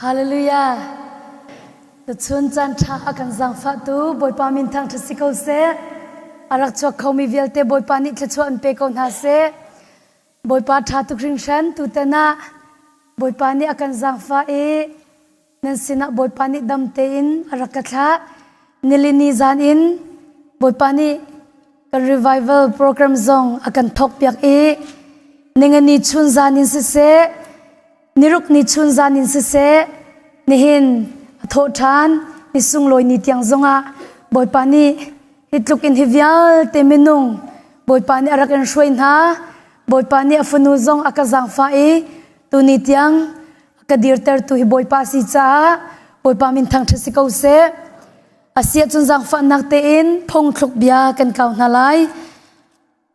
Hallelujah. Tuchun caan ṭha a kan zaangfahtu Bawipa min thangṭhat si ko seh. A rak chuak khomi vialte Bawipa nih thluachuah an pe ko hna seh. Bawipa ṭha tuk hringhran tutan ah Bawipa nih a kan zaangfah i nan sinah Bawipa nih dam tein a rak ka thlah. Nilini zan in Bawipa nih kan revival program zong a kan thawk piak i ningani chun zan in siseh niruk ni chun zan in siseh nihin a thawh ṭhan ni sunglawi ni tiang zongah Bawipa nih hi tluk in hi vialte minung Bawipa nih a rak in hruai hna Bawipa nih a fanu zong a ka zaangfah i tuni tiang a ka dirtertu hi Bawipa si caah Bawipa min thangṭhat si ko seh a si ahcun zaangfahnak tein phungthluk bia kan kau hna lai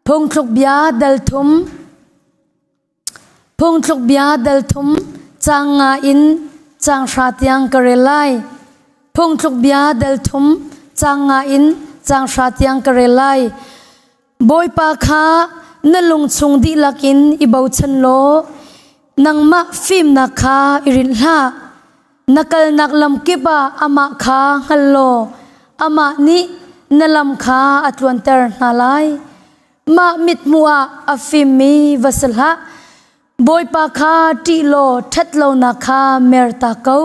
phungthluk bia dal thum Phungthluk bia dal thum caang nga in caang hra tiang ka rel lai. Phungthluk bia dal thum caang nga in caang hra tiang ka rel lai. Bawipa kha na lungchung dihlak in i bochan law nangmah fimnak kha i rinh hlah. Na kalnak lam kip ah amah kha hngal law amah nih na lam kha a tluanter hna lai. Mah mithmuh ah a fimmi va si hlah. Bawipa kha ṭih law ṭhatlonak kha merta ko.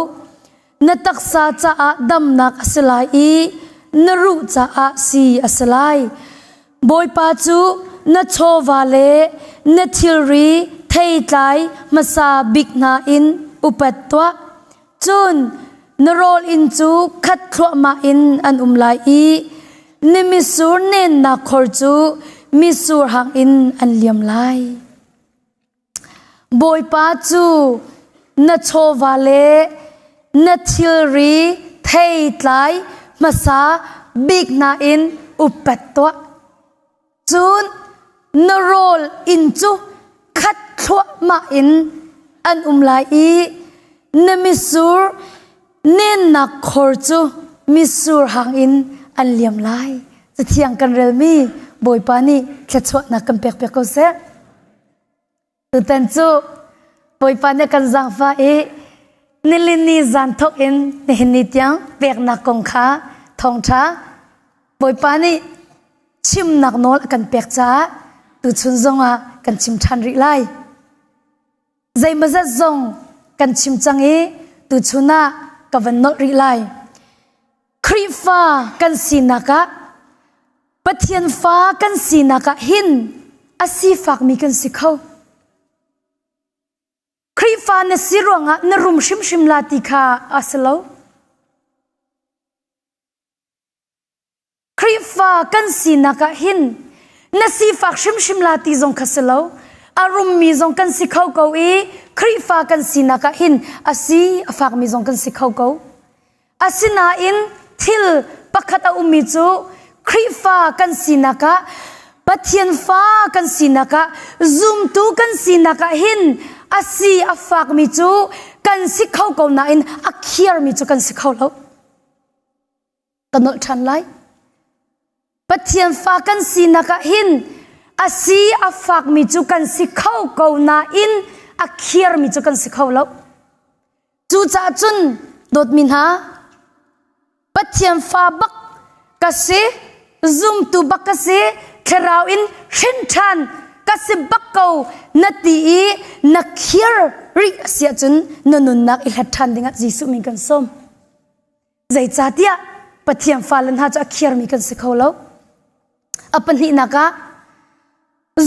Na taksa caah damnak a si lai i na ruh caah si a si lai. Bawipa cu na chawva le na thilri theitlai hmasa bik hna in upat tuah. Cun na rawl inn cu khat thluahmah in an um lai i na mitsur nennak khor cu mitsur hang in an liam lai. Bawipa cu na chawva le na thilri theitlai hmasa bik hna in upat tuah. Cun na rawl inn cu khat thluahmah in an um lai i na mitsur nennak khor cu mitsur hang in an liam lai. Cathiang kan relmi Bawipa nih thluachuahnak kan pek piak ko seh. Tutan cu Bawipa nih kan zaangfah i nilini zan thawk in nihin ni tiang peknak kong kha thawngṭha Bawipa nih chimnak nawl a kan pek caah tuchun zongah kan chim ṭhan rih lai. Zeimawzat zong kan chim cang i tuchun ah ka van nolh rih lai. Khrihfa kan sinak ah Pathian fa kan sinak ah hin a sifakmi kan si kho. Khrihfa na si ruangah na rum hrimhrim la ti kha a si lo. Khrihfa kan sinak ah hin na sifak hrimhrim la ti zong kha si lo. A rummi zong kan si kho ko i Khrihfa kan sinak ah hin a si a fakmi zong kan si kho ko. Asinain thil pakhat a ummi cu Khrihfa kan sinak ah Pathian fa kan sinak ah zumtu kan sinak ah hin a si a fakmi cu kan si kho ko nain a khiarmi cu kan si kho lo. Ka nolh ṭhan lai. Pathian fa kan sinak ah hin a si a fakmi cu kan si kho ko nain a khiarmi cu kan si kho lo. Cucaah cun dawtmi hna, Pathian fa bak ka si, zumtu bak ka si, thlarau in hrin ṭhan ka si bak ko na ti i na khiar rih a si ahcun na nunnak i hlat ṭhan dingah Jesuh min kan sawm. Zeicahtiah Pathian fale hna cu a khiarmi kan si kho lo. A pahnihnak ah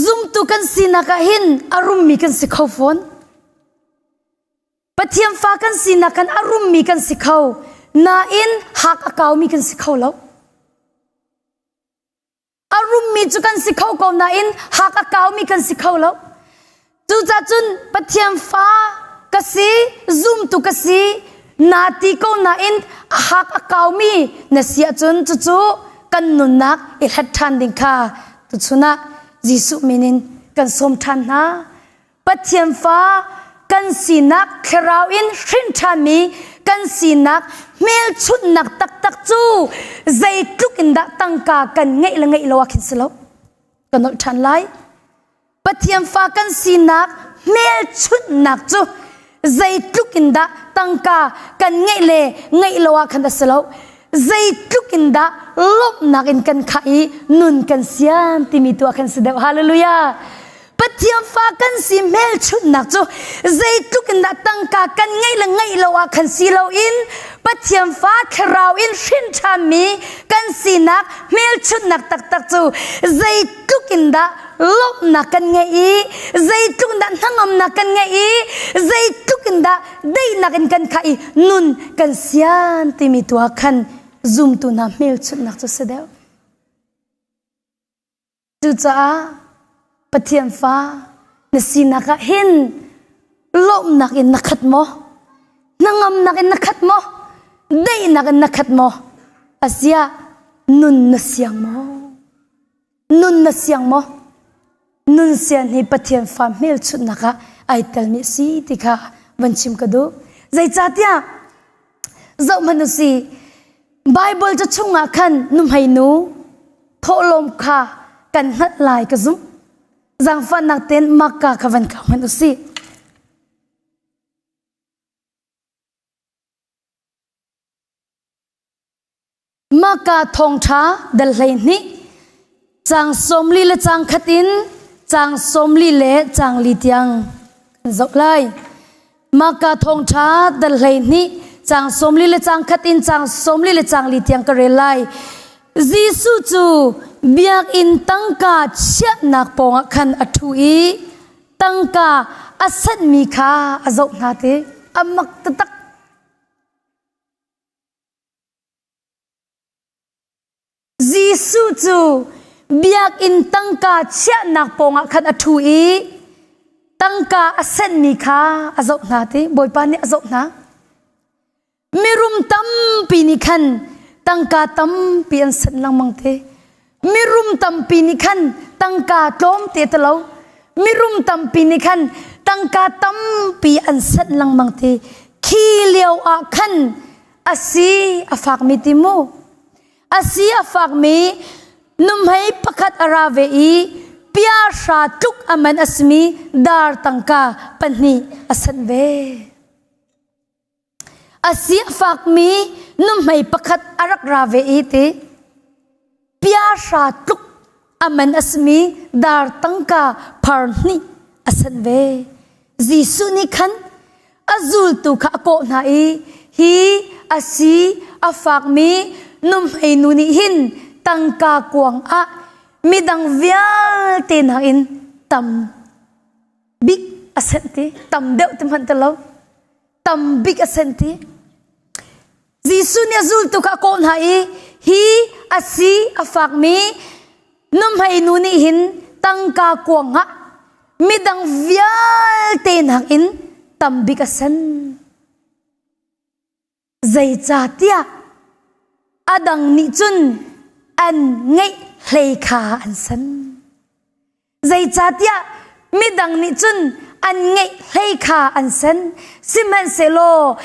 zumtu kan sinak ah hin a rummi kan si kho fawn. Pathian fa kan sinak kan a rummi kan si kho. Nain hak a kaumi kan si kho lo. A rummi cu kan si kho ko nain hak a kaumi kan si kho lo. Cucaah cun Pathian fa ka si, zumtu ka si, naa ti ko nain a hak a kaumi na si ahcun cucu kan nunnak i hlat ṭhan ding kha tuchun ah Jesuh min in kan sawm ṭhan hna. Pathian fa kan sinak thlarau in hrin ṭhanmi kan sinak hmelchunhnak taktak cu zeitluk in dah tangka kan ngeih le ngeih lo ah khin si lo. Ka nolh ṭhan lai. Pathian fa kan sinak hmelchunhnak cu zeitluk in dah tangka kan ngeih le ngeih lo ah khan a si lo. Zeitluk in dah lawmhnak in kan khah i nun kan sian timi tu ah khan si deuh. Hallelujah. Pathian fa kan si hmelchunhnak cu zeitluk in dah tangka kan ngeih le ngeih lo ah khan si loin Pathian fa thlarau in hrin ṭhanmi kan sinak hmelchunhnak taktak cu zeitluk in dah lawmhnak kan ngeih i zeitluk in dah hnangamnak kan ngeih i zeitluk in dah daihnak in kan khah i nun kan sian timi tu ah khan zumtu hna hmelchunhnak cu si deuh. Cucaah Pathian fa na sinak ah hin lawmhnak in na khat maw? Hnangamnak in na khat maw? Daihnak in na khat maw? Asiah nun na siang maw? Nun na siang maw? Nun sian hi Pathian fa hmelchunhnak ah ai telmi a si ti kha van chim ka duh. Zeicahtiah zoh hmanh u si Bible ca chungah khan nuhmei nu thawhlawm kha kan hngalh lai ka zumh. Zaangfahnak tein Marka kha van kau hmanh u sih. Marka thawngṭha dal 12 caang 40 le caang khat in caang 40 le caang li tiang kan zoh lai. Marka thawngṭha dal 12 caang 40 le caang khat in caang 40 le caang li tiang ka rel lai. Jesuh cu biakinn tangka chiahnak pawngah khan a ṭhu i tangka a sanhmi kha a zoh hna ti a mak taktak. Jesuh cu biakinn tangka chiahnak pawngah khan a ṭhu i tangka a senmi kha a zoh hna ti Bawipa nih a zoh hna. Mirum tampi nih khan tangka tampi an senh lengmang te. Mirum tampi nih khan tangka tlawmte te lo. Mirum tampi nih khan tangka tampi an senh lengmang te. Khi lio ah khan a si a fakmi ti mu. A si a fakmi nuhmei pakhat a ra ve i piahra tluk a man a simi dar tangka pahnih a sanh ve. A si a fakmi nuhmei pakhat a rak ra ve i ti piahra tluk a man a simi dar tangka phar hnih a sanh ve. Jesuh nih khan a zultu kha a kawh hna i hi a si a fakmi. Nuhmei nu nih hin tangka kuang ah midang vialte nakin tam bik a senh ti tam deuh ti hmanh ti lo tam bik a senh ti Jesuh nih a zultu kha a kawh hna i hi a si a fakmi nuhmei nu nih hin tangka kuang ah midang vialte nakin tam bik a sen. Zeicahtiah a dang nih cun an ngeih hlei kha an san. Zeicahtiah midang nih cun an ngeih hlei kha an sen. Sihmanhsehlaw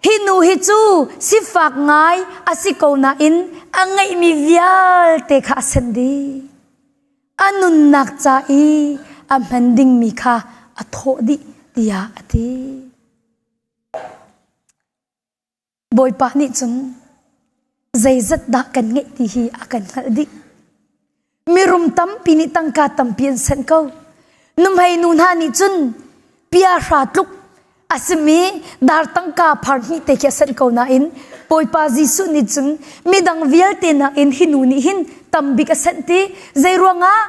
hi nu hi cu sifak ngai a si ko nain a ngeihmi vialte kha a senh dih. A nunnak ca i a hman dingmi kha a thawh dih tiah a ti. Bawipa nih cun zeizat dah kan ngeih ti hi a kan hngalh dih. Mirum tampi nih tangka tampi an senh ko. Nuhmei nu hna nih cun pia hra tluk a simi dar tangka phar hnih te khi a senh ko nain Bawipa Jesuh nih cun midang vialte nakin hi nu nih hin tambik a senh ti. Zei ruangah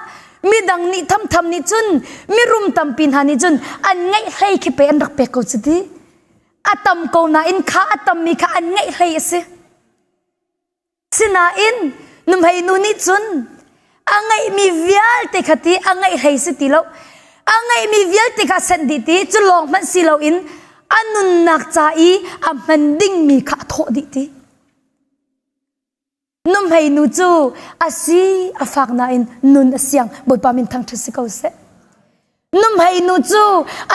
midang nih thamtham nih cun mirum tampi hna nih cun an ngeih hlei khi pe an rak pek ko cu ti. A tam ko nain kha a tammi kha an ngeih hlei a si. Sinain nuhmei nu nih cun a ngeihmi vialte kha ti a ngeih hlei si ti lo. A ngeihmi vialte kha senh dih ti cu lawng hmanh si loin a nunnak ca i a hman dingmi kha a thawh dih ti. Nuhmei nu cu a si a fak nain nun a siang Bawipa min thangṭhat si ko seh. Nuhmei nu cu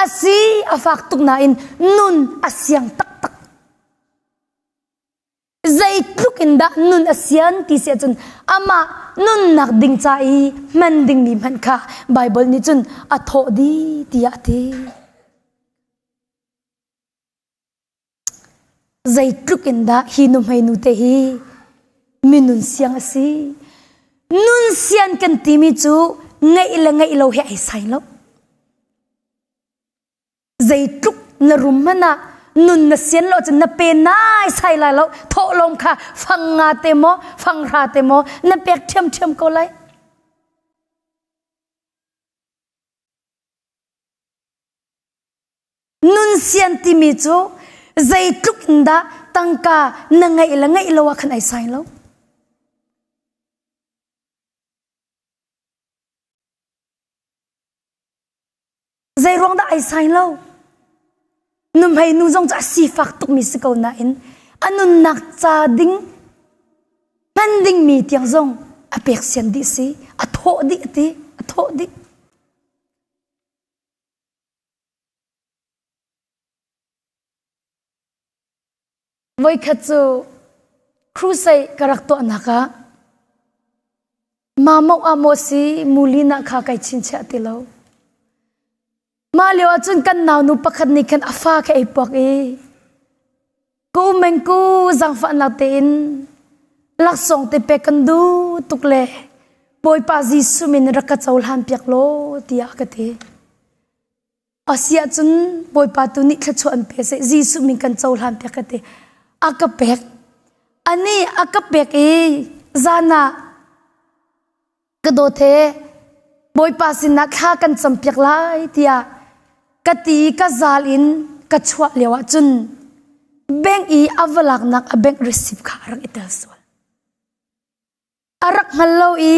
a si a fak tuk nain nun a siang taktak. Zeitluk in dah nun a sian ti si ahcun amah nunnak ding ca i hman dingmi hmanh kha Baibal nih cun a thawh dih tiah a ti. Zeitluk in dah hi nuhmei nu te hi minun siang a si. Nun sian kan timi cu ngeih le ngeih lo hi ai sai lo. Zeitluk na rum hmanh ah nun na sian lo cun na pe nai sai lai lo. Thawhlawm kha fang nga te maw, fang hra te maw na pek ṭhiamṭhiam ko lai. Nun sian timi cu zeitluk in dah tangka na ngeih le ngeih lo ah khan ai sai lo. Zei ruang dah ai sai lo? Nuhmei nu zong cu a sifak tukmi si ko nain a nunnak ca ding hman dingmi tiang zong a pek sian dih si, a thawh dih a ti, a thawh dih. Voikhat cu crusade ka rak tuahnak ah mamaw ah maw si mulin ah kha kai chinchiah ti lo. Mah lio ah cun kan naunu pakhat nih khan a fa kha ei puak i ku meng ku zaangfahnak tein laksawng te pek kan duh tuk le Bawipa Jesuh min rak ka cohlan piak law tiah ka ti. Asiah cun Bawipa tu nih thluachuah an pe seh Jesuh min kan cohlan piak ka ti. A ka pek. Ani a ka pek i zan ah ka dawt he Bawipa sinah thla kan cam piak lai tiah ka ti i ka zal in ka chuah lio ah cun bank i a va laknak a bank receipt kha a rak i tel sual. A rak hngal lo i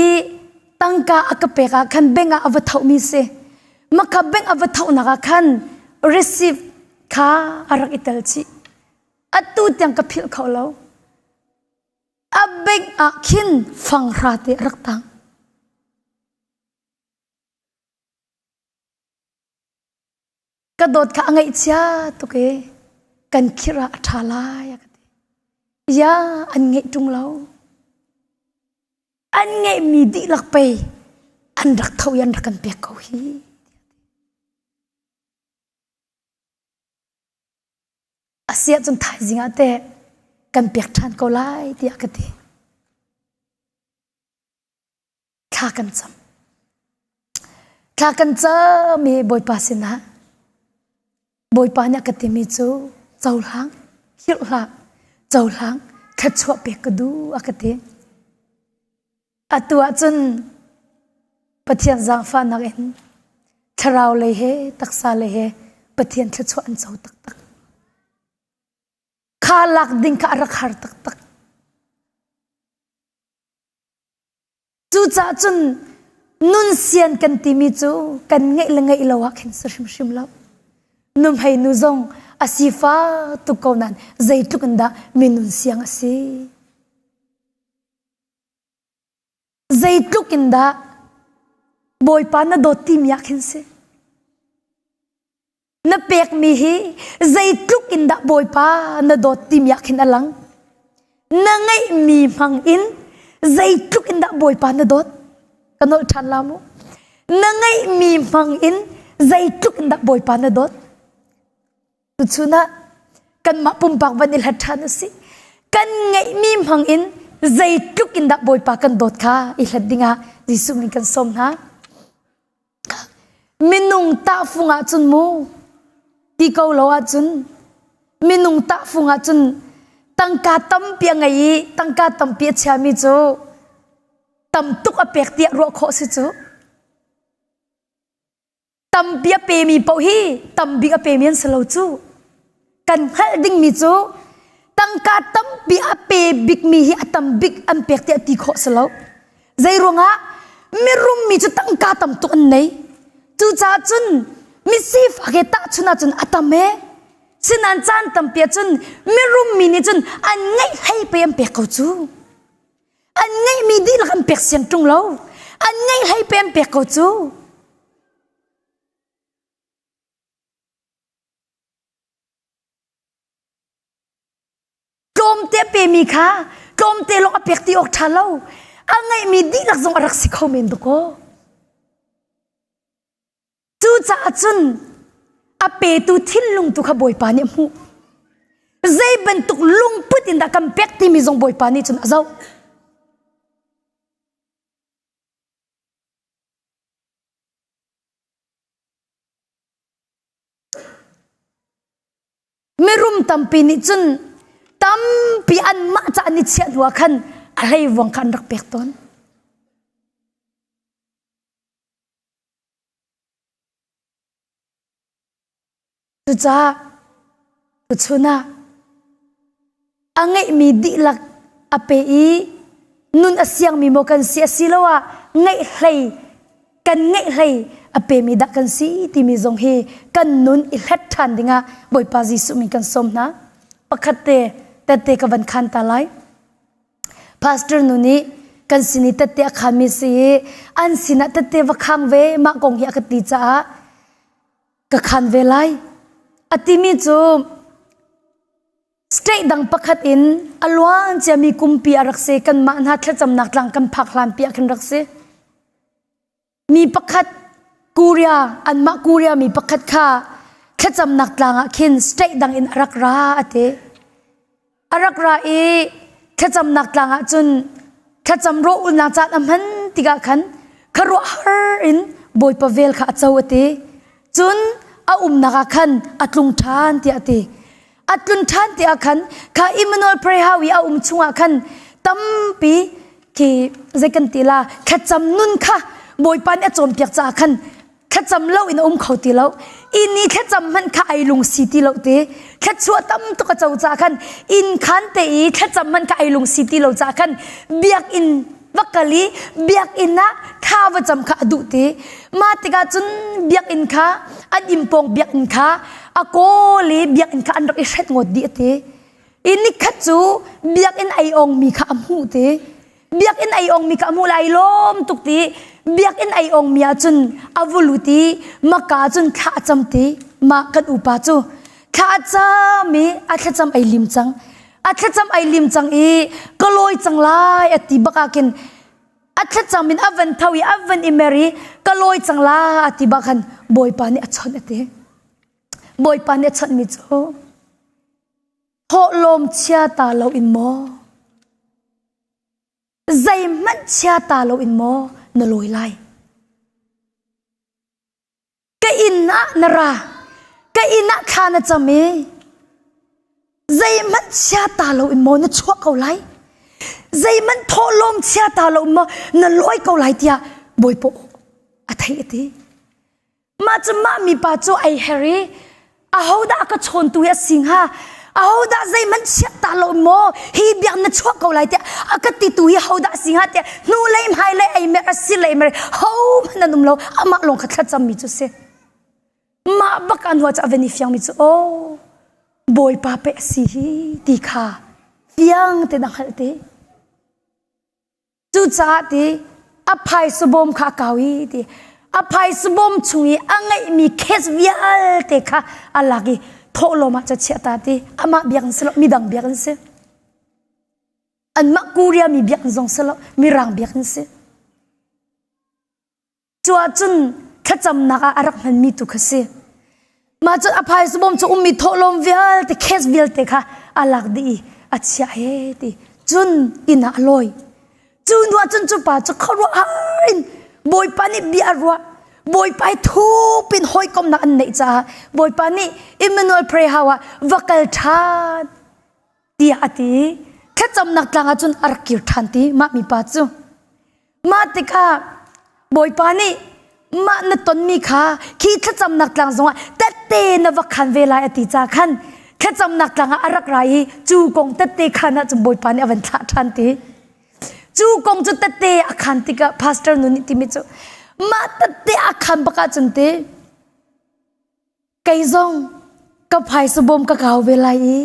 tangka a ka pek ah khan bank ah a va thohmi si. Maka bank a va thohnak ah khan receipt kha a rak i tel chih. Atu tiang ka philh kho lo. A bank ah khin fanghra te a rak tang. Ka dawt kha a ngaihchia tuk i kan khirh ah a ṭha lai a ka ti. Ya an ngeih ṭung lo. An ngeihmi dihlak pei an rak tho i an rak kan pek ko hi. A si ahcun thaizing ah teh kan pek ṭhan ko lai tiah ka ti. Thla kan cam. Thla kan cam i Bawipa sinah Bawipa nih a ka timi cu cohlang, khirh hlah, cohlang. Thluachuah pek ka duh a ka ti. Atu ahcun Pathian zaangfahnak in thlarau lei he taksa lei he Pathian thluachuah an co taktak. Kha lak ding kha a rak har taktak. Cucaah cun nun sian kan timi cu kan ngeih le ngeih lo ah khin si hrimhrim lo. Nuhmei nu zong a sifa tuk ko nain zeitluk in dah mi nun siang a si. Zeitluk in dah Bawipa na dawt timi ah khin si. Na pekmi hi zeitluk in dah Bawipa na dawt timi ah khin a lang. Na ngeihmi hmang in zeitluk in dah Bawipa na dawt? Ka nolh ṭhan la mu. Na ngeihmi hmang in zeitluk in dah Bawipa na dawt? Tuchun ah kanmah pumpak van i hlat ṭhan u sih. Kan ngeihmi hmang in zeitluk in dah Bawipa kan dawt kha i hlat dingah Jesuh min kan sawm hna. Minung tahfung ahcun mu ti ko lo ahcun minung tahfung ahcun tangka tampi a ngei i tangka tampi a chiami cu tam tuk a pek tiah ruah khawh si cu. Tampi a pemi paoh hi tam bik a pemi an si lo cu. Kan hngalh dingmi cu tangka tampi a pe bikmi hi a tam bik an pek tiah ti khawh si lo. Zei ruangah mirum mi cu tangka tam tuk an nei. Cucaah cun misifak he tahchun ahcun a tam ee. Sinan caan tampi ahcun mirum mi nih cun an ngeih hlei pe an pek ko cu. An ngeihmi dihlak an pek siang ṭung lo. An ngeih hlei pe an pek ko cu. Tlawmte a pemi kha tlawmte lawng a pek ti awk ṭha lo. A ngeihmi dihlak zong a rak si kho men dakaw. Cucaah cun a petu thinlung tu kha Bawipa nih a hmuh. Zei bantuk lungput in dah kan pek timi zong Bawipa nih cun a zoh. Mirum tampi nih cun tampi anmah ca an i chiah hnu ah khan a hleivuang kha an rak pek tawn. Cucaah tuchun ah a ngeihmi dihlak a pe i nun a siangmi maw kan si asiloah ngeih hlei kan ngeih hlei a pemi dah kan si timi zong hi kan nun i hlet ṭhan dingah Bawipa Jesuh min kan sawm hna. Pakhat te tette ka van khan ta lai. Pastor nu nih kan sin i tette a khanmi si i an sinah tette va khang ve mah kong hi a ka ti caah ka khan ve lai. A timi cu State dang pakhat in a luan ciami kumpi a rak si. Kanmah hna thlacamnak tlang kan phak hlanpi ah khin rak si. Mi pakhat Korea, anmah Korea mi pakhat kha thlacamnak tlang ah khin state dang in a rak ra a ti. A rak ra i thlacamnak tlang ah cun thlacam rawh ulnak caan a hman tikah khan khuaruahhar in Bawipa vel kha a co a ti. Cun a umnak ah khan a tlung ṭhan tiah a ti. A tlun ṭhan tiah khan kha Immanuel Prayer i a um chungah khan tampi khi zei kan ti la thlacam nun kha Bawipa nih a cawnpiak caah khan thlacam lo in a um kho ti lo. Inn i thlacam hmanh kha ai lung si ti lo ti. Thluachuah tam tuk a co caah khan inn khan te i thlacam hmanh kha ai lung si ti lo caah khan biakinn va kal i biakinn ah thla va cam kha a duh ti mah tikah cun biakinn kha an inn pawng biakinn kha a kawl i biakinn kha an rak i hret ngawt dih a ti i nikhat cu biakinn ei ong mi kha a hmuh ti biakinn ei ong mi kha a hmuh lai lawm tuk ti biakinn ei ong mi ah cun a vu lut i maka cun thla a cam ti mah kan upa cu thla a cam i a thlacam ei lim cang A thlacam ai lim cang i ka lawi cang lai a ti bak ah khin a thlacam in a van tho i a van i mer i ka lawi cang la a ti bak khan Bawipa nih a chawnh a ti. Bawipa nih a chawnhmi cu thawhlawm chia ta lo in maw zeihmanh chia ta lo in maw na lawi lai. Ka inn ah na ra. Ka inn ah thla na cam i. Zeihmanh chia ta lo in maw na chuah ko lai? Zeihmanh thawhlawm chia ta lo in maw na lawi ko lai tiah Bawipa a theih a ti. Mah cu mah mipa cu ai her i ahodah ka chawntu hi a si hnga? Ahodah zeihmanh chiah ta lo in maw hi biak na chuah ko lai tiah a ka titu hi hodah a si hnga tiah hnulei hmailei ei mer a si lei mer hohmanh an um lo amah lawng kha thlacammi cu si. Mah bak an hua cu a van i fiangmi cu aw Bawipa pe a si hi ti kha fiang tein a hngalh te. Cucaah ti a phaisa bawm kha a kau i ti a phaisa bawm chung i a ngeihmi case vialte kha a lak i thawhlawm ah cu chiah ta ti amah biak in si lo midang biak in si. Anmah Korea mi biak in zong si lo mirang biak in si. Cu ahcun thlacamnak ah a rak hmanmi tu kha si. Mah cun a phaisa bawm cu ummi thawhlawm vialte cash vialte kha a lak dih i a chiah he ti. Cun inn ah a lawi. Cu hnu ah cun cu pa cu khuaruahhar in Bawipa nih bia a ruah. Bawipa i thup in hawikomnak an neih caah Bawipa nih Emmanuel Prayer House ah va kal ṭhan tiah a ti. Thlacamnak tlang ah cun a rak kir ṭhan ti mah mipa cu. Mah tikah Bawipa nih mah na tonmi kha khi thlacamnak tlang zongah tette na va khan ve lai a ti ca khan thlacamnak tlang ah a rak ra i cu kong tette khan ah cun Bawipa nih a van thlah ṭhan ti. Cu kong cu tette a khan tikah pastor nu nih timi cu mah tette a khan bak ahcun ti Kei zong ka phaisa bawm ka kau ve lai i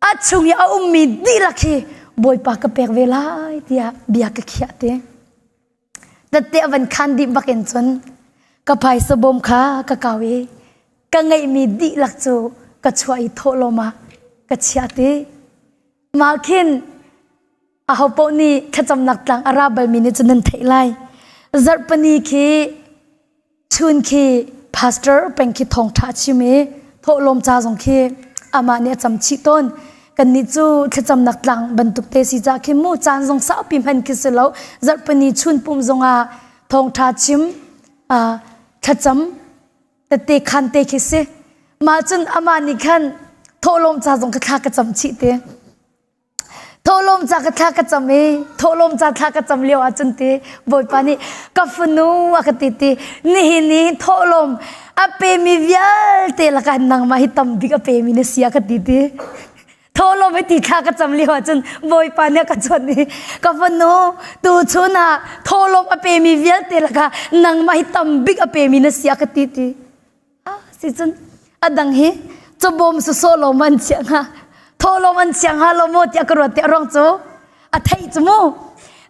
a chung i a ummi dihlak hi Bawipa ka pek ve lai tiah bia ka khiah te. Tette a van khan dih bak in cun ka phaisa bawm kha ka kau i ka ngeihmi dihlak cu ka chuah i thawhlawm ah ka chiah te. Mah khin aho paoh nih thlacamnak tlang a ra balmi nih cun nan theih lai. Zarhpini khi Chun khi pastor peng khi thawngṭha a chim i thawhlawm ca zong khi amah nih a cam chih tawn. Kannih cu thlacamnak tlang bantuk te si ca khi mu caan zong saupi hman khi si lo. Zarhpini chun pum zongah thawngṭha chim thlacam tete khan te khi si. Mah cun amah nih khan thawhlawm ca zong ka thla ka cam chih te. Thawhlawm ca ka thla ka cam i thawhlawm ca thla ka cam lio ahcun ti Bawipa nih ka fanu a ka ti ti nihin i thawhlawm a pemi vialte lakah nangmah hi tam bik a pemi na si a ka ti ti thawhlawm hi ti thla ka cam lio ahcun Bawipa nih a ka chawnh i ka fanu tu chun ah thawhlawm a pemi vialte lakah nangmah hi tam bik a pemi na si a ka ti ti Si cun a dang hi cawbawm sawsawh lo man chiah hnga thawhlawm an chiah hnga lo maw tiah ka ruat ti a ruang cu a theih cu mu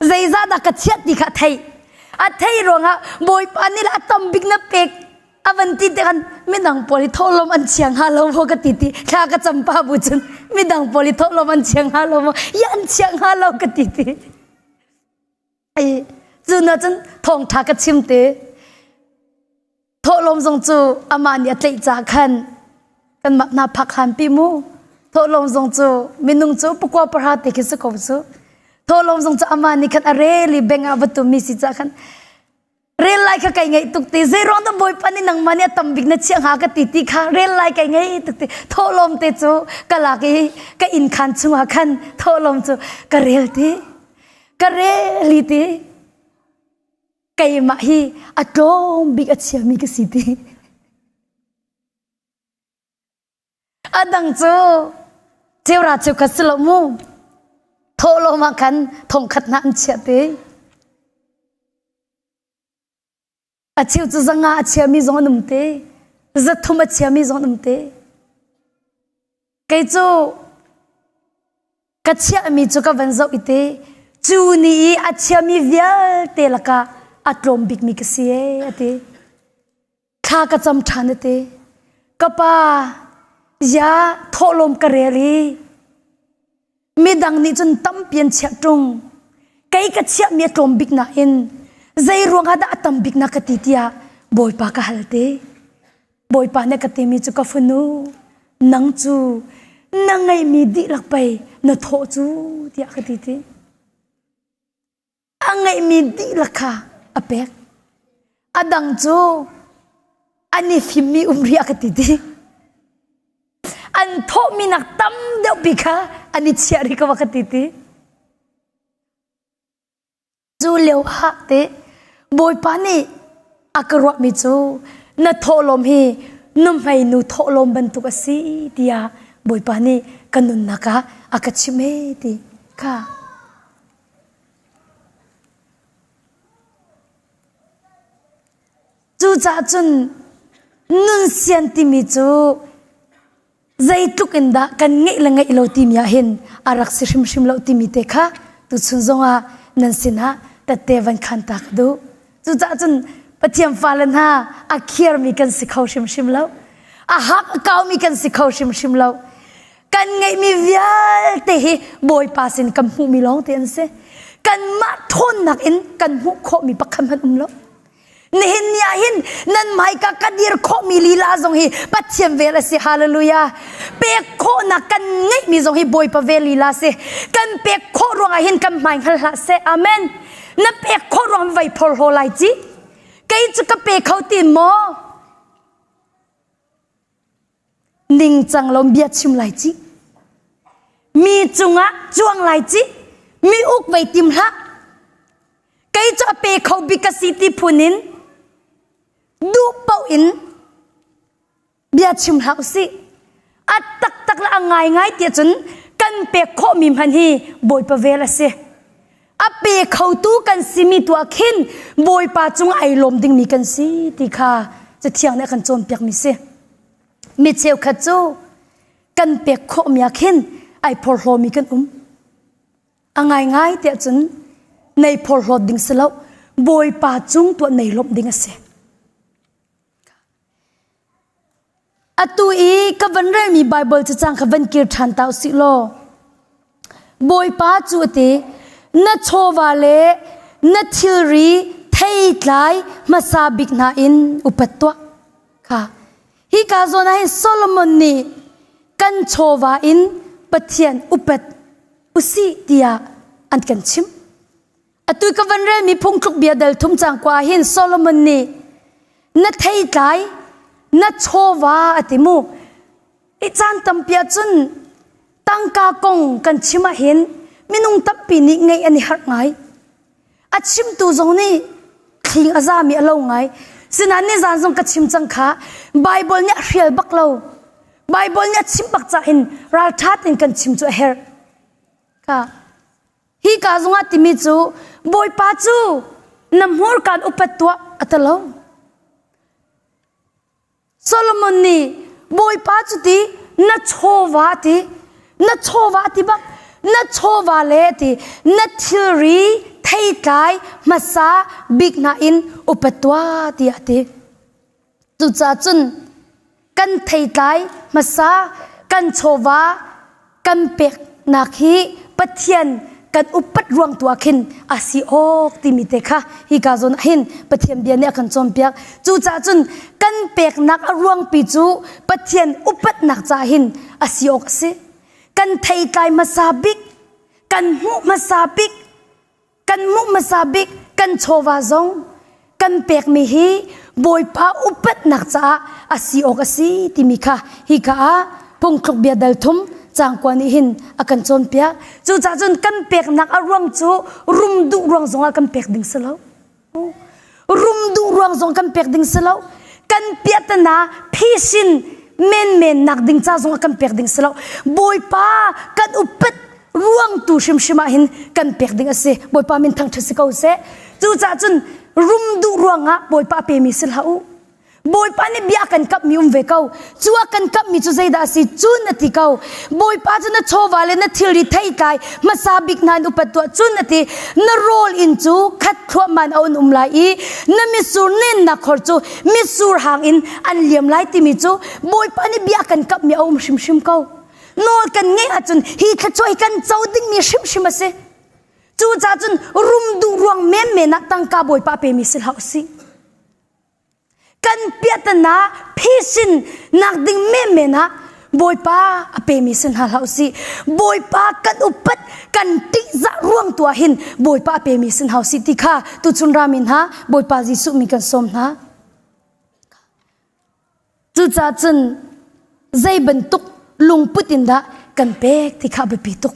zeizah dah ka chiah ti kha a theih a theih ruangah bawipa nih le a tam bik na pek a van ti te khan midang pawl hi thawhlawm an chia hnga lo maw ka ti ti thla ka cam pa bu cun midang pawl hi thawhlawm an chia hnga lo maw ya an chia hnga lo ka ti ti ai cu na cun thawngtha ka chim te Thawhlawm zong cu amah nih a tlaih ca khan kanmah hna phak hlan pi mu. Thawhlawm zong cu minung cu pakua pahra te khi si ko cu. Thawhlawm zong cu amah nih khan a rel i bank ah va tummi si ca khan rel lai kha kai ngaih tuk ti zeiruang dah bawipa nih nangmah nih a tam bik na chiah hnga ka ti ti kha rel lai kai ngaih tuk ti thawhlawm te cu ka lak i ka inn khan chungah khan thawhlawm cu ka rel ti ka rel i ti keimah hi a tlawm bik a chiami ka si ti. A dang cu cheura cheukhat si lo mu. Thawhlawm ah khan thongkhat hna an chiah te. A cheu cu zanga a chiami zong an um te. Zathum a chiami zong an um te. Kei cu Ka chiahmi cu ka van zoh i te cu ni i a chiami vialte lakah a tlawm bikmi ka si ee a ti. Thla ka cam ṭhan a ti. Ka pa, ya thawhlawm ka rel i midang nih cun tampi an chiah ṭung. Kei ka chiahmi a tlawm bik nain zei ruangah dah a tam bik na ka ti tiah Bawipa ka hal te. Bawipa nih ka timi cu ka fanu nang cu na ngeihmi dihlak pei na thawh cu tiah ka ti ti. A ngeihmi dihlak kha a pek. A dang cu an i fimmi um rih a ka ti ti. An thawhmi nak tam deuh pi kha an i chiah rih ko ka ti ti. Cu lio ah te Bawipa nih a ka ruahmi cu na thawhlawm hi nuhmei nu thawhlawm bantuk a si tiah Bawipa nih ka nunnak ah a ka chimh ee ti kha. Cucaah cun nun sian timi cu zeitluk in dah kan ngeih le ngeih lo timi ah hin a rak si hrimhrim lo timi te kha tuchun zongah nan sinah tette van khan ta ka duh. Cucaah cun Pathian fale hna a khiarmi kan si kho hrimhrim lo. A hak a kaumi kan si kho hrimhrim lo. Kan ngeihmi vialte hi Bawipa sin kan hmuhmi lawng te an si. Kanmah ṭhawnnak in kan hmuh khawhmi pakhat hmanh um lo. Nihin ni ah hin nan hmaika ka dir khawhmi lila zong hi Pathian vel a si. Hallelujah. Pek khawhnak kan ngeihmi zong hi Bawipa vel lila si. Kan pek khawh ruangah hin kan hmai hngal hlah seh. Amen. Na pek khawh ruang vai phorhlaw lai ci. Kei cu ka pe kho ti maw? Ningcang lo bia chim lai ci. Mi cungah cuang lai ci. Mi uk vei tim hlah. Kei cu a pe kho bik ka si ti phun in duh paoh in bia chim hlah usih. A taktak le a ngaingai tiah cun kan pek khawhmi hmanh hi Bawipa vel a si. A pe khotu kan simi tu ah khin Bawipa cung ai lawm dingmi kan si ti kha Cathiang nih a kan cawnpiakmi si. Mi cheukhat cu kan pek khawhmi ah khin ai phorhlawmi kan um. A ngaingai tiah cun nei phorhlawt ding si lo Bawipa cung tuah nei lawmh ding a si. Atu i ka van relmi Baibal cacang kha van kir ṭhan ta usih law Bawipa cu a ti na chawva le na thilri theitlai hmasa bik hna in upat tuah kha hika zawn ah hin Solomon nih kan chawva in Pathian upat usih tiah an kan chimh. Atu ka van relmi phungthluk bia dal thum cang kwa hin Solomon nih na theitlai na chawva a ti mu. I caan tampi ahcun tangka kong kan chim ahhin minung tampi nih ngeih an i harh ngai. A chimtu zong nih thling a zami a lo ngai. Sinain nizan zong ka chim cang kha Bible nih a hrial bak lo. Bible nih a chim bak cah in ralṭha tein kan chim cu a herh. Ka hi ka zongah timi cu Bawipa cu na hmurkaan upat tuah a ti lo. Solomon nih Bawipa cu ti na chawva ti na chawva ti bak na chawva le ti na thilri theitlai hmasa bik hna in upat tuah tiah a ti. Cucaah cun kan theitlai hmasa kan chawva kan peknak hi Pathian kan upat ruang tu ah khin a si awk timi te kha hika zawn ah hin Pathian bia nih a kan cawnpiak. Cucaah cun kan peknak a ruangpi cu Pathian upatnak caah hin a si awk a si. Kan theitlai hmasa bik, kan hmuh hmasa bik, kan hmuh hmasa bik kan chawva zong kan pekmi hi Bawipa upatnak caah a si awk a si timi kha hika ah phungthluk bia dal thum cangkua nih hin a kan cawnpiak. Cucaah cun kan peknak a ruang cu rum duh ruang zongah kan pek ding si lo. Rum duh ruang zong kan pek ding si lo. Kan piahtana phisin menmen nak ding ca zong ah kan pek ding si lo. Bawipa kan upat ruang tu hrimhrim ah hin kan pek ding a si. Bawipa min thangṭhat si ko seh. Cucaah cun rum duh ruangah Bawipa a pemi si hlah u. Bawipa nih bia a kan kamhmi um ve ko. Cu a kan kamhmi cu zeidah a si? Cun a ti ko. Bawipa cu na chawva le na thilri theitlai hmasa bik hna in upat tuah. Cun a ti. Na rawl inn cu khat thluahmah in a un um lai i na mitsur nennak khor cu mitsur hang in an liam lai timi cu Bawipa nih bia a kan kamhmi a um hrimhrim ko. Nawl kan ngeih ahcun hi thluachuah hi kan co dingmi hrimhrim a si. Cucaah cun rum duh ruang menmen ah tangka Bawipa a pemi si hlah usih. Kan piahtana phisin nak ding menmen ah Bawipa a pemi si hna hlah usih. Bawipa kan upat kan ṭihzah ruang tu ah hin Bawipa a pemi si hna usih ti kha tuchun rami hna Bawipa Jesuh mi kan sawm hna. Cucaah cun zei bantuk lungput in dah kan pek ti kha biapi tuk.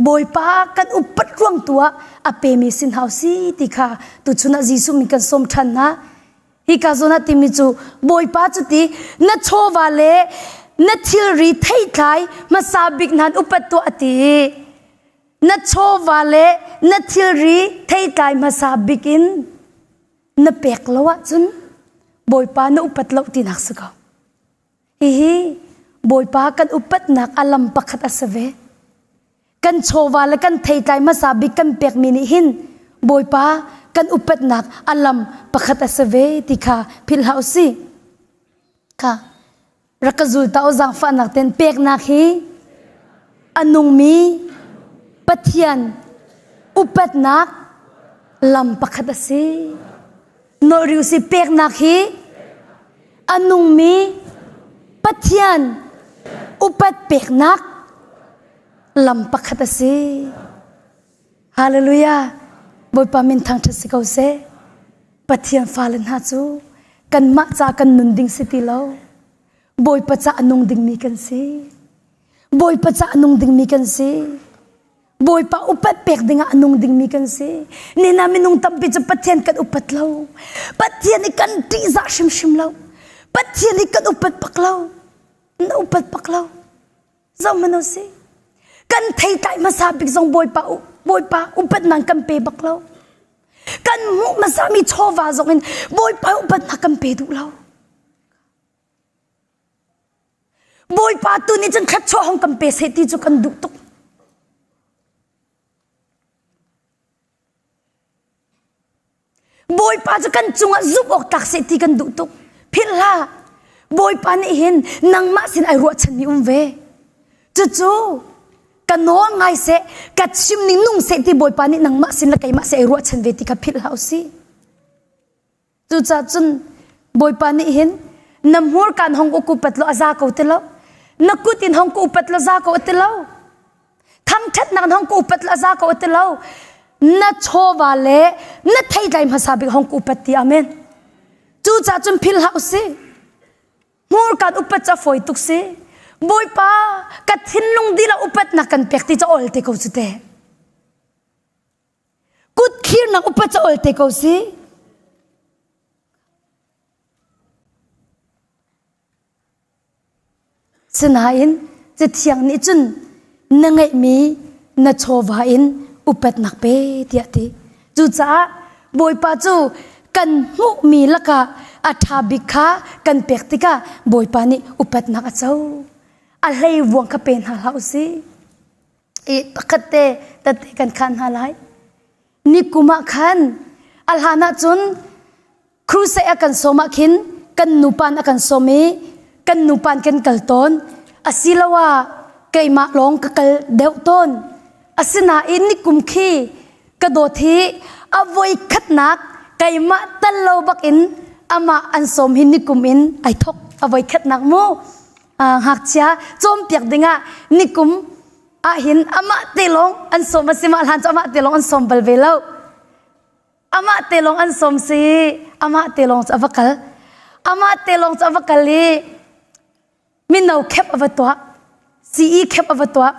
Bawipa kan upat ruang tu ah a pemi sin hau si ti kha tuchun ah Jesuh min kan sawm ṭhan hna. Hika zawn ah timi cu Bawipa cu ti na chawva le na thilri theitlai hmasa bik nan upat tuah a ti. Na chawva le na thilri theitlai hmasa bik in na pek lo ahcun Bawipa na upat lo tinak si ko. Hihi Bawipa kan upatnak a lam pakhat a si ve. Kan chawva le kan theitlai hmasa bik kan pekmi nih hin Bawipa kan upatnak a lam pakhat a si ve ti kha philh hlah usih. Kha rak ka zul ta u zaangfahnak ten peknak hi a nungmi Pathian upatnak lam pakhat a si. Nawlriu si peknak hi a nungmi Pathian upat peknak lam pakhat a si. Hallelujah. Bawipa min thangṭhat si ko seh. Pathian fale hna cu kanmah ca kan nun ding si ti lo. Bawipa ca a nung dingmi kan si. Bawipa ca a nung dingmi kan si. Bawipa upat pek dingah a nung dingmi kan si. Nina minung tampi cu Pathian kan upat lo. Pathian i kan ṭihzah hrimhrim lo. Pathian i kan upat bak lo. Na upat bak lo. Zohmanh u si. Kan theitlai hmasa bik zong Bawipa Bawipa upatnak kan pe bak lo. Kan hmuh hmasami chawva zong in Bawipa upatnak kan pe duh lo. Bawipa tu nih cun thluachuah hong kan pe seh ti cu kan duh tuk. Bawipa cu kan cungah zumh awk tlak seh ti kan duh tuk. Philh hlah. Bawipa nih hin nangmah sin ai ruahchanmi um ve. Cucu ka nawl ngai seh, ka chim ning nung seh ti Bawipa nih nangmah sin le keimah sin ai ruahchan ve ti kha philh hlah usih. Cucaah cun Bawipa nih hin na hmurka in hong uk upat law a za ko ti lo. Na kut in hong ka upat law za ko ti lo. Thangṭhatnak in hong ka upat law a za ko ti lo. Na chawva le na theitlai hmasa bik hong ka upat ti amen. Cucaah cun philh hlah usih. Hmurka in upat cu a fawi tuk si. Bawipa ka thinlung dihlak upatnak kan pek ti cu ol te ko cu te. Kut thlirnak upat ca ol te ko si. Sinain Cathiang nih cun na ngeihmi na chawva in upatnak pe tiah ti. Cucaah Bawipa cu kan hmuhmi lakah a ṭha bik kha kan pek tikah Bawipa nih upatnak a co. A hleivuang kha pe hna hlah u sih. I pakhat te tette kan khan hna lai. Ni kum ah khan a hlan ah cun crusade a kan sawm ah khin kan nupan a kan sawm i kan nupan kan kal tawn. Asiloah keimah lawng ka kal deuh tawn. Asinain ni kum khi ka dawt hi a voi khatnak keimah tal lo bak in amah an sawm hi ni kum in ai thok a voi khatnak mu. Ngakchia cawnpiak dingah nikum ahhin amah te lawng an sawm a si mah hlan cu amah te lawng an sawm bal ve lo. Amah te lawng an sawm si amah te lawng cu a va kal. Amah te lawng cu a va kal i mino khep a va tuah. CE khep a va tuah.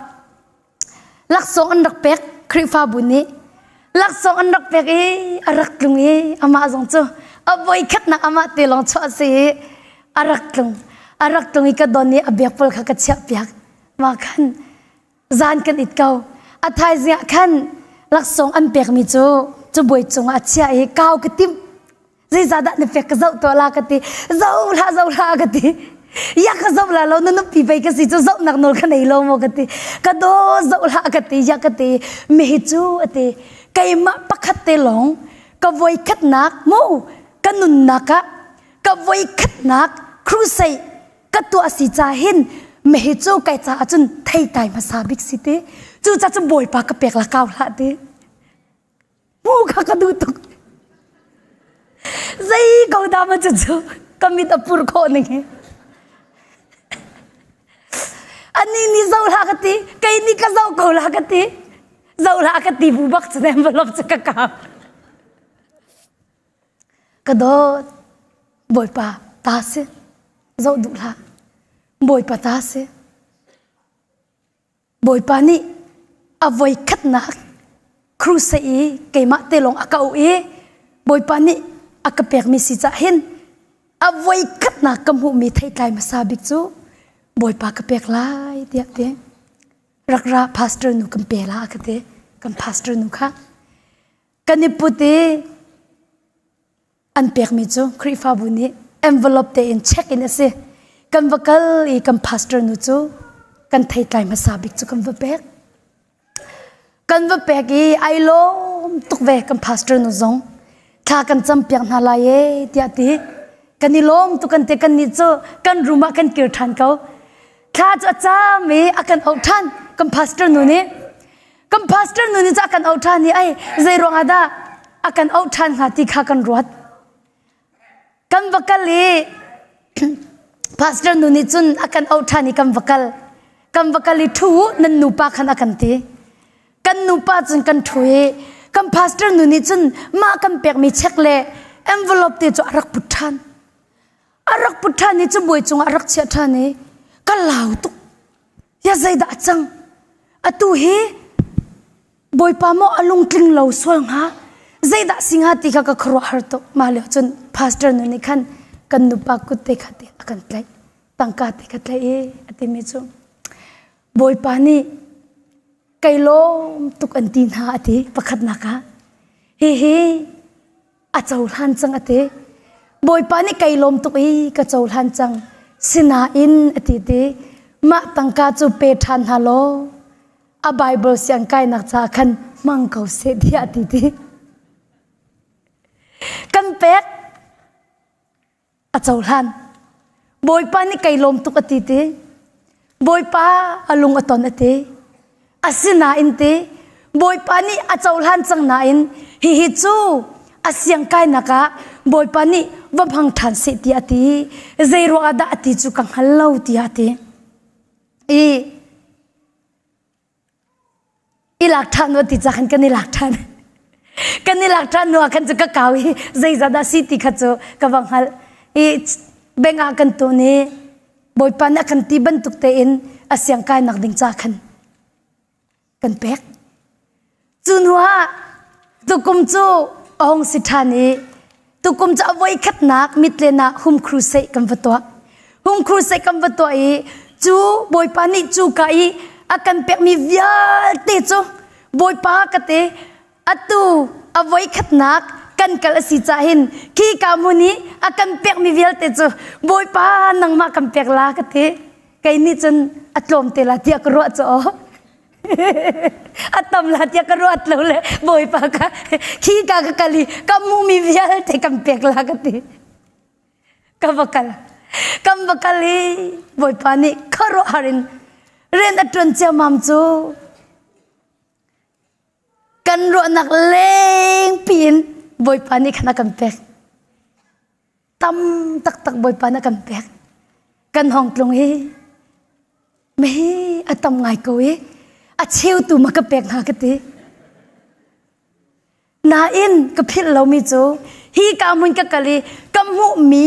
Laksawng an rak pek Khrihfabu nih. Laksawng an rak pek i a rak tlung i amah zong cu a voikhatnak amah te lawng chuah a si i a rak tlung. A rak tlung i ka don i a bag pawl kha ka chiahpiak. Mah khan zan kan it ko. A thaizing ah khan laksawng an pekmi cu cabuai cungah a chiah i kau ka timh. Zeizahdah na pek ka zoh tuah la ka ti. Zoh hlah zoh hlah ka ti. Ya ka zoh la lo na nupi pei ka si cu zohnak nawl ka nei lo maw ka ti. Ka daw zoh hlah ka ti ya ka ti. Mihi cu a ti. Keimah pakhat te lawng ka voikhatnak mu ka nunnak ah ka voikhatnak crusade ka tuah si ca hin mihi cu kai caah cun theitai hmasa bik si ti. Cucaah cu Bawipa ka pek la kau hlah ti. Hmuh kha ka duh tuk. Zei ko dah ma cucu ka mit a pur khawh ning hi. Ani nih zoh hlah ka ti, kei nih ka zoh ko lah ka ti. Zoh hlah ka ti bu bak cu envelope cu ka kau. Ka dawt, Bawipa ta si, zoh duh hlah. Bawipa ta si. Bawipa nih a voi khatnak crusade i keimah te lawng a ka auh i Bawipa nih a ka pekmi si cah hin a voi khatnak ka hmuhmi theitlai hmasa bik cu Bawipa ka pek lai tiah ti. Rak ra pastor nu kan pe la ka ti. Kan pastor nu kha kan i put i an pekmi cu Khrihfabu nih envelope tein check in a si. Kan va kal i kan pastor nu cu kan theitlai hmasa bik cu kan va pek. Kan va pek i ai lawm tuk ve kan pastor nu zong. Thla kan cam piak hna lai e tiah ti. Kan i lawm tuk kan ti kan nih cu kan room ah kan kir ṭhan ko. Thla cu a cam i a kan auh ṭhan kan pastor nu nih. Kan pastor nu nih cu a kan auh ṭhan i ai zei ruang ah dah a kan auh ṭhan hnga ti kha kan ruat. Kan va kal i pastor nu nih cun a kan auh ṭhan i kan va kal. Kan va kal i ṭhu u nan nupa khan a kan ti. Kan nupa cun kan ṭhu i kan pastor nu nih cun mah kan pekmi check le envelope te cu a rak put ṭhan. A rak put ṭhan i cabuai cungah a rak chiah ṭhan i ka lau tuk. Ya zeidah a cang? Atu hi Bawipa maw a lungtling lo sual hnga? Zeidah si hnga ti kha ka khuaruah har tuk. Mah lio cun pastor nu nih khan kan nupa kut te kha te a kan tlaih. Tangka te kha tlaih i a timi cu Bawipa nih kei lawm tuk an ti hna a ti pakhatnak ah. Hihi a cohlan cang a ti. Bawipa nih kei lawm tuk i ka cohlan cang. Sinain a ti ti mah tangka cu pe ṭhan hna law a Bible siang kainak caah khan hmang ko seh tiah a ti ti. Kan pek a cohlan. Bawipa nih kei lawm tuk a ti ti. Bawipa a lung a ton a ti. Asinain ti Bawipa nih a cohlan cang nain hihi cu a siang kainak ah Bawipa nih va hmang ṭhan seh tiah a ti. Zei ruang ah dah a ti cu ka hngal lo tiah a ti. I i lak ṭhan u ti ca khan kan i lak ṭhan kan i lak ṭhan hnu ah khan cu ka kau i zeizah dah si ti kha cu ka va hngalh i bank ah kan tun i bawipa nih a kan ti bantuk tein a siang kainak ding ca khan kan pek cu hnu ah tukum cu a hung si ṭhan i Tukum cu a voikhatnak mitlen ah home crusade kan va tuah. Home crusade kan va tuah i cu Bawipa nih cu ka i a kan pekmi vialte cu Bawipa ka te atu a voikhatnak kan kal a si cah hin khi ka hmun i a kan pekmi vialte cu Bawipa nangmah kan pek la ka ti. Kei nih cun a tlawm te la tiah ka ruah cu aw. A tam la tiah ka ruat lo le bawipa ka khi ka ka kal i ka hmuhmi vialte kan pek la ka ti. Ka va kal. Kan va kal i bawipa nih khuaruahhar in rian a ṭuan ciammam cu kan ruahnak lengpi in bawipa nih khan a kan pek. Tam taktak bawipa na kan pek. Kan hong tlung hi Mehi a tam ngai ko i a cheu tu ma ka pek hnga ka ti. Nain ka philh lomi cu hi ka hmun ka kal i ka hmuhmi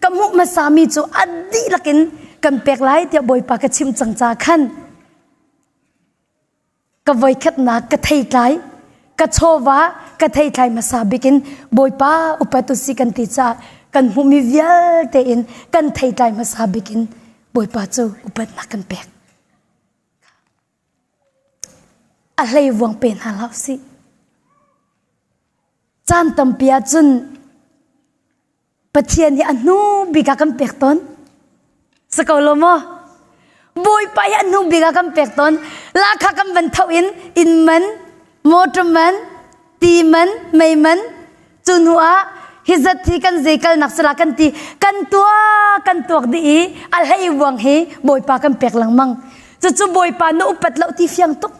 ka hmuh hmasami cu a dihlak in kan pek lai tiah Bawipa ka chimh cang ca khan ka voikhatnak ka theitlai ka chawva ka theitlai hmasa bikin Bawipa upat usi kan ti caah kan hmuhmi vialte in kan theitlai hmasa bikin Bawipa cu upatnak kan pek. A hlei vuang pe hna hlah usih. Caan tampi ahcun Pathian hi a hnu bik ah kan pek tawn. Si ko lo maw? Bawipa hi a hnu bik ah kan pek tawn. Lahkhah kan van tho in inn man, motor man, ti man, mei man, cu hnu ah hi zat hi kan zei kalnak sala kan ti kan tuak kan tuak dih i a hlei vuang hi Bawipa kan pek lengmang. Cucu Bawipa na upat lo ti fiang tuk.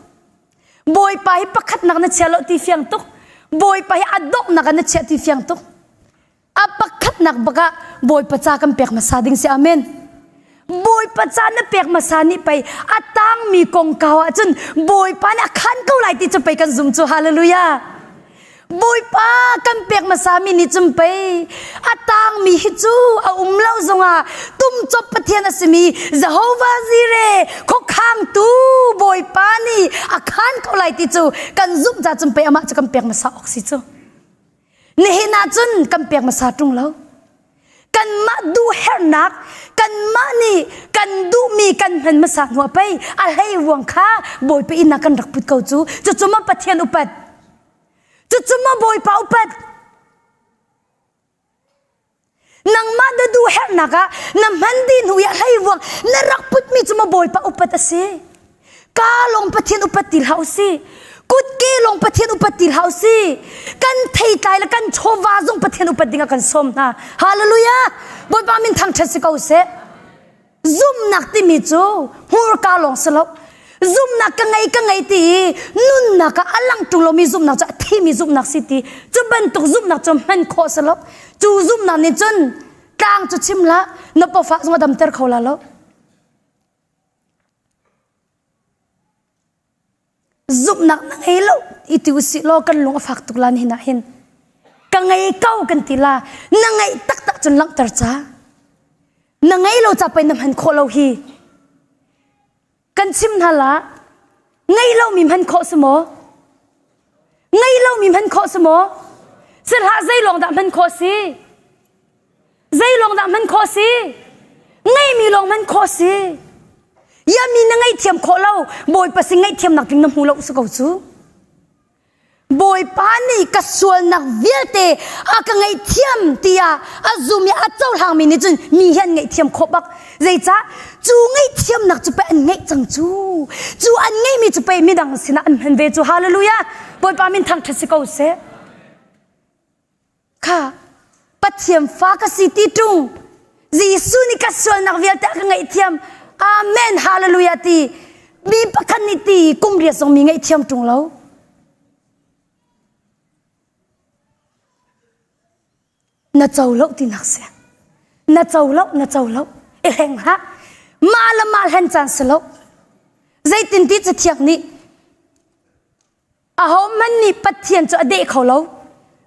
Bawipa hi pakhatnak na chia lo ti fiang tuk. Bawipa hi a donghnak ah na chiah ti fiang tuk. A pakhatnak bak ah Bawipa ca kan pek hmasa ding si amen. Bawipa ca na pek hmasa nih pei a tangmi kongkau ah cun Bawipa nih a khan ko lai ti cu pei kan zum cu hallelujah. Bawipa kan pek hmasa mi nih cun pei a tangmi hi cu a um lo zongah tumcop Pathian a simi Jehovah Jireh khuakhangtu Bawipa nih a khan ko lai ti cu kan zumh ca cun pei amah cu kan pek hmasa awk si cu. Nihin ah cun kan pek hmasa ṭung lo. Kanmah duh herhnak kanmah nih kan duhmi kan hman hmasa hnuah pei a hlei ruang kha Bawipa inn ah kan rak put ko cu. Cucu maw Pathian upat? Cucu maw Bawipa upat? Nangmah na duh herhnak ah na hman dih hnu i a hlei ruang na rak putmi cu maw Bawipa upat a si? Ka lawng Pathian upat ti hlah usih. Kutke lawng Pathian upat ti hlah usih. Kan theitlai le kan chawva zong Pathian upat ding ah kan sawm hna. Hallelujah! Bawipa min thangṭhat si ko seh. Zumnak timi cu hmurka lawng si lo. Zumnak ka ngei ka ngei ti i nunnak ah a lang ṭung lomi zumnak cu a thimi zumnak si ti. Cu bantuk zumnak cu hman khawh si lo. Cu zumnak nih cun tlang cu chim hlah, na pawfah zong a damter kho la lo. Zumhnak na ngei lo i ti usih law kan lung a fak tuk la nihin ah hin. Ka ngei ko kan ti la. Na ngeih taktak cun langhter ca. Na ngei lo ca pei na hman khawh lo hi. Kan chim hna la. Ngei lomi hman khawh si maw? Ngei lomi hman khawh si maw? Sihlah zei lawng dah hman khawh si? Zei lawng dah hman khawh si? Ngeimi lawng hman khawh si. Ya mi na ngaihthiam khawh lo, Bawipa sin ngaihthiamnak ding na hmu lo si ko cu. Bawipa nih ka sualnak vialte a ka ngaihthiam tiah a zum i a cohlangmi nih cun mi hi an ngaihthiam khawh bak. Zeicah? Cu ngaihthiamnak cu pei an ngeih cang cu. Cu an ngeihmi cu pei midang sinah an hman ve cu. Hallelujah! Bawipa min thangṭhat si ko seh. Kha Pathian fa ka si ti ṭung. Jesuh nih ka sualnak vialte a ka ngaihthiam. Amen. Hallelujah ti. Mi pakhat nih ti kum riat zong mi ngaihthiam ṭung lo. Na co lo tinak si. Na co lo, na co lo. I hleng hlah. Mah le mah hlen caan si lo. Zeitin ti cathiang nih Ahohmanh nih Pathian cu a deh kho lo.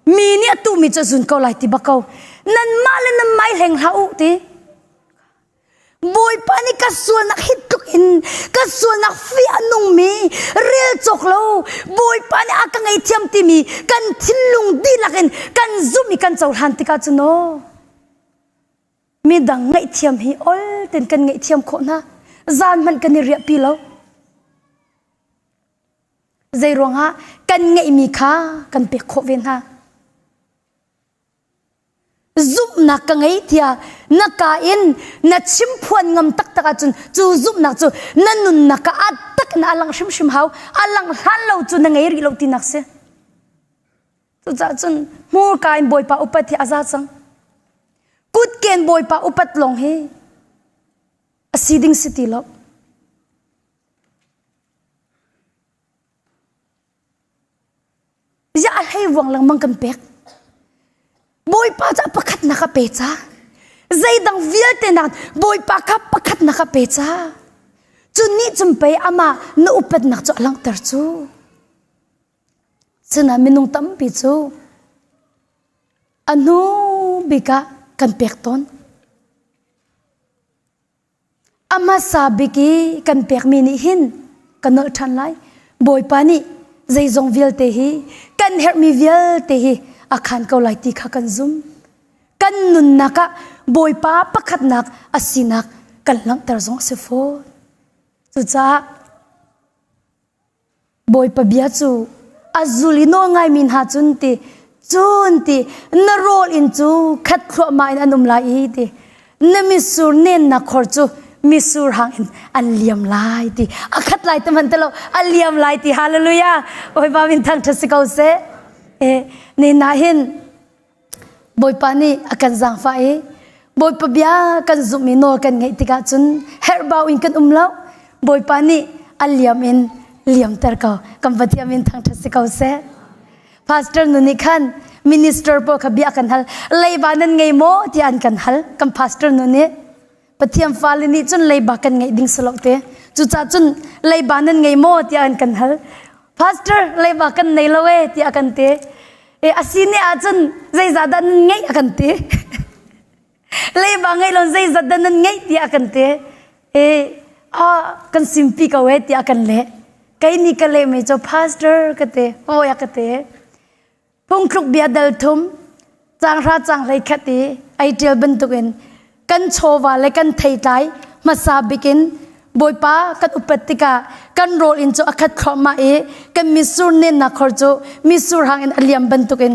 Mi nih a tuhmi cu a zun ko lai ti bak ko. Nanmah le nanmah i hleng hlah u ti. Bawipa nih ka sualnak hi tluk in ka sualnak fi a nungmi rel cawk lo Bawipa nih a ka ngaihthiam timi kan thinlung dihlak in kan zumh i kan cohlan tikah cun aw midang ngaihthiam hi ol ten kan ngaihthiam khawh hna zan hmanh kan i riahpi lo Zei ruangah kan ngeihmi kha kan pek khawh ve hna. Zumhnak ka ngei tiah na ka in na chim phuan ngam taktak ahcun cu zumhnak cu na nunnak ah a tak in a lang hrimhrim hau. A lang hlan lo cu na ngei rih lo tinak si. Cucaah cun hmurka in Bawipa upat hi a za cang. Kutken Bawipa upat lawng hi a si ding si ti lo. Ziah a hlei vuang lengmang kan pek. Bawipa cu a pakhatnak a pe ca. Zeidang vialte nak Bawipa kha pakhatnak a pe ca. Cu nih cun pei amah na upatnak cu a langhter cu. Cun ah minung tampi cu a hnu bik ah kan pek tawn. A hmasa bik i kan pekmi nih hin ka nolh ṭhan lai. Bawipa nih zeizong vialte hi kan herhmi vialte hi a khan ko lai ti kha kan zum. Kan nunnak ah Bawipa pakhatnak a sinak kan langhter zong a si fawn. Cucaah Bawipa bia cu a zul i nawl ngaimi hna cun ti cun ti na rawl inn cu khat thluahmah in an um lai i ti na mitsur nennak khor cu mitsur hang in an liam lai ti a khat lai te hmanh te lo a liam lai ti hallelujah Bawipa min thangṭhat si ko seh e ne na hin Bawipa nih a kan zaangfah i Bawipa bia kan zumh i nawl kan ngaih tikah cun herhbau in kan um lo. Bawipa nih a liam in liamter ko. Kan Pathian min thangṭhat si ko seh. Pastor nu nih khan minister pawl kha bia kan hal. Leiba nan ngei maw tiah an kan hal. Kan pastor nu nih Pathian fale nih cun leiba kan ngeih ding si lo te. Cucaah cun leiba nan ngei maw tiah an kan hal. Pastor leiba kan nei lo e tiah kan ti. E a si ne ahcun zeizah dah nan ngeih a kan ti. Leiba ngeih lo zeizat dah nan ngeih tiah a kan ti. E a kan simpi ko e tiah a kan leh. Kei nih ka leh mi cu pastor ka ti, hawi a ka ti. Phungthluk bia dal thum canghra canghlei khat i ai ṭial bantukin kan chawva le kan theitlai hmasa bikin Bawipa kan upat tikah kan rawl in cu a khat thluahmah i kan mitsur nennak khor cu mitsur hang in a liam bantukin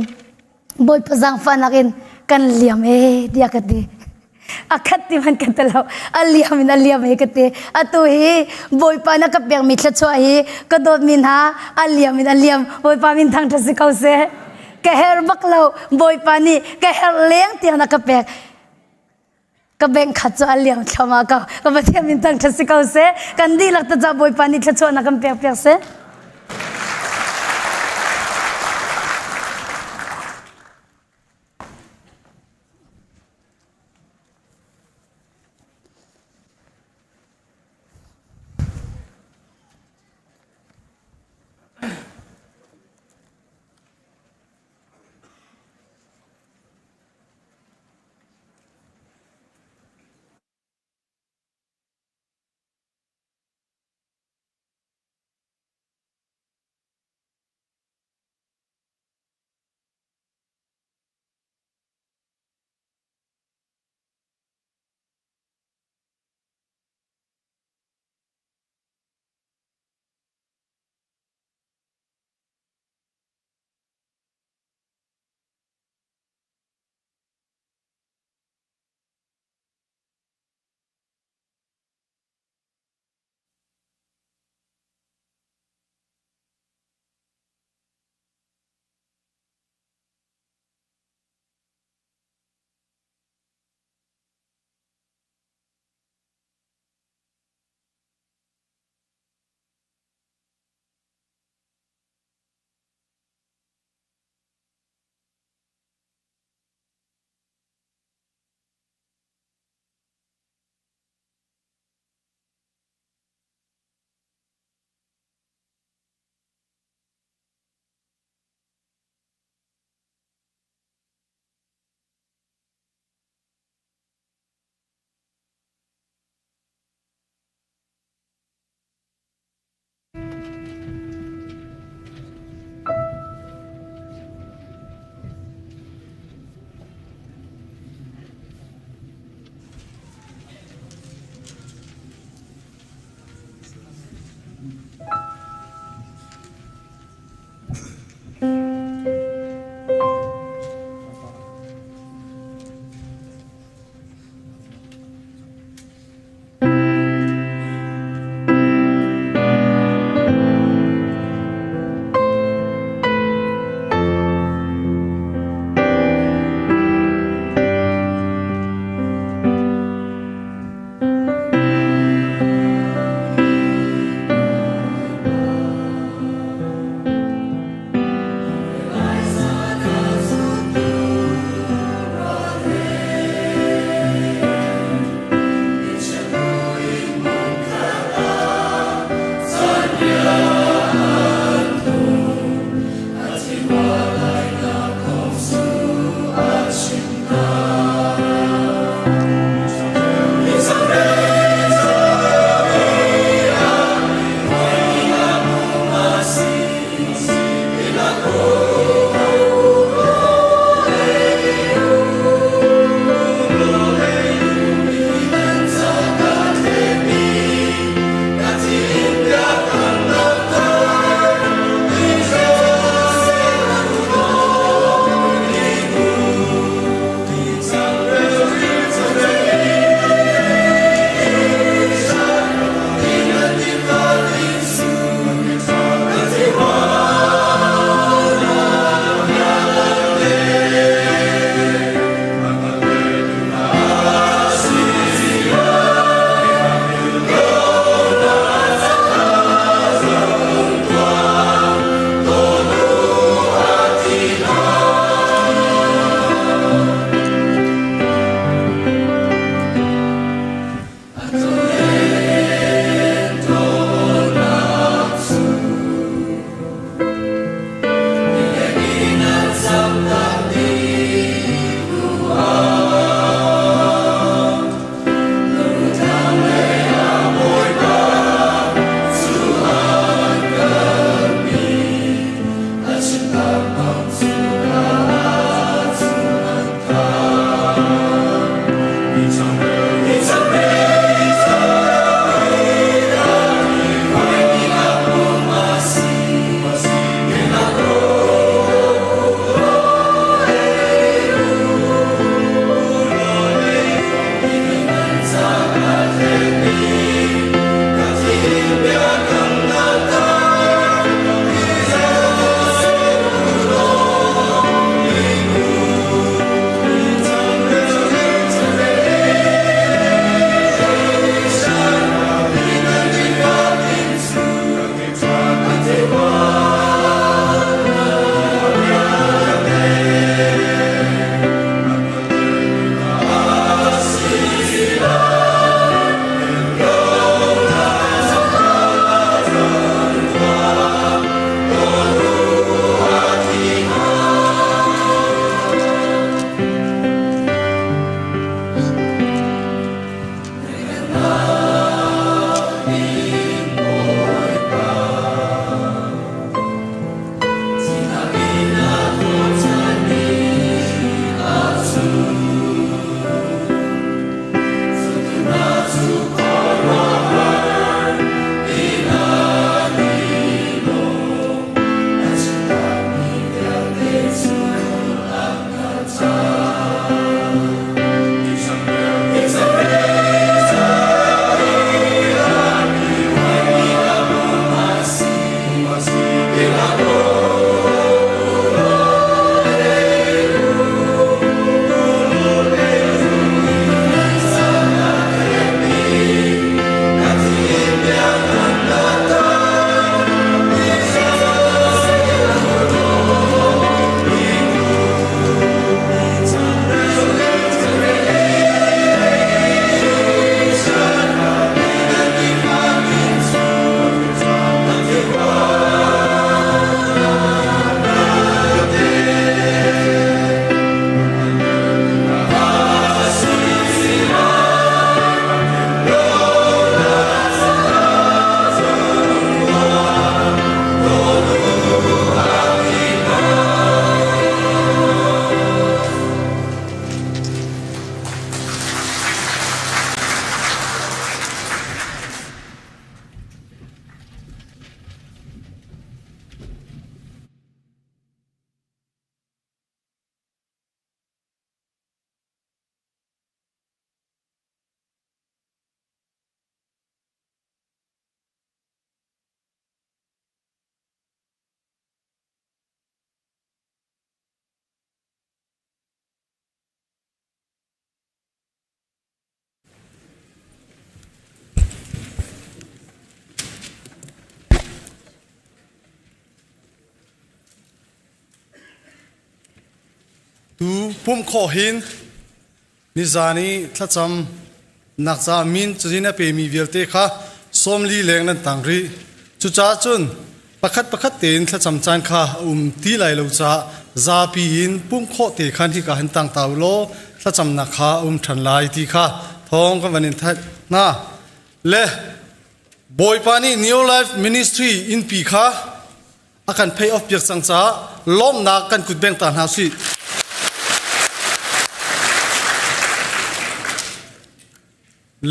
Bawipa zaangfahnak in kan liam ee tiah ka ti. A khat ti man kan talo a liam in a liam he ka ti. Atu hi Bawipa na ka pekmi thluachuah hi ka dawtmi hna a liam in a liam Bawipa min thangṭhat si ko seh. Ka her bak lo Bawipa nih ka her leng tiang na ka pek. Ka bank khat cu a liam thluahmah ko. Ka Pathian min thangṭhat si ko seh. Kan dihlak ta ca Bawipa nih thluachuah na kan pek piak seh. Tu pumh khawh hin nizan i thlacam nak ca min cazin a pemi vialte kha 40 leng nan tang rih. Cucaah cun pakhat pakhat tein thlacam caan kha a um ti lai lo caah zapi in pumh khawh te khan hika hin tang ta u law thlacamnak kha a um ṭhan lai ti kha thawng kan van in thanh hna. Le Bawipa nih New Life Ministry innpi kha a kan pay off piak cang caah lawmhnak kan kut beng ta hna sih.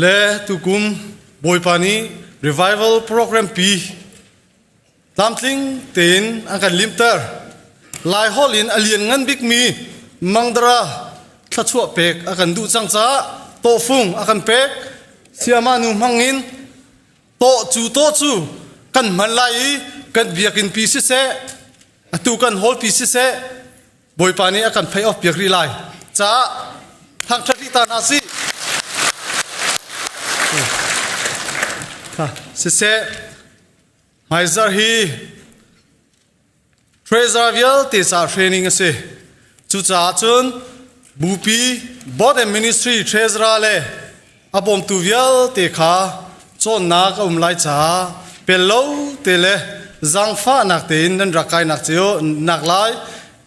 Le tukum Bawipa nih revival program pi tlamtling tein an kan limter. Lai holh in a lian ngan bikmi mangdara thluachuah pek a kan duh cang caah tawhfung a kan pek. Siama nu hmang in tawh cu tawh cu kan hman lai i kan biakinn pi siseh atu kan hall pi siseh Bawipa nih a kan pay off piak rih lai caah thangṭhat rih ta hna sih. Siseh hmaizarh hi treasure vialte ca training a si. Cucaah cun bupi board and ministry treasurer le a bawmtu vialte kha cawnnak a um lai caah pel lo te le zaangfahnak tein nan rak kainak cio nak lai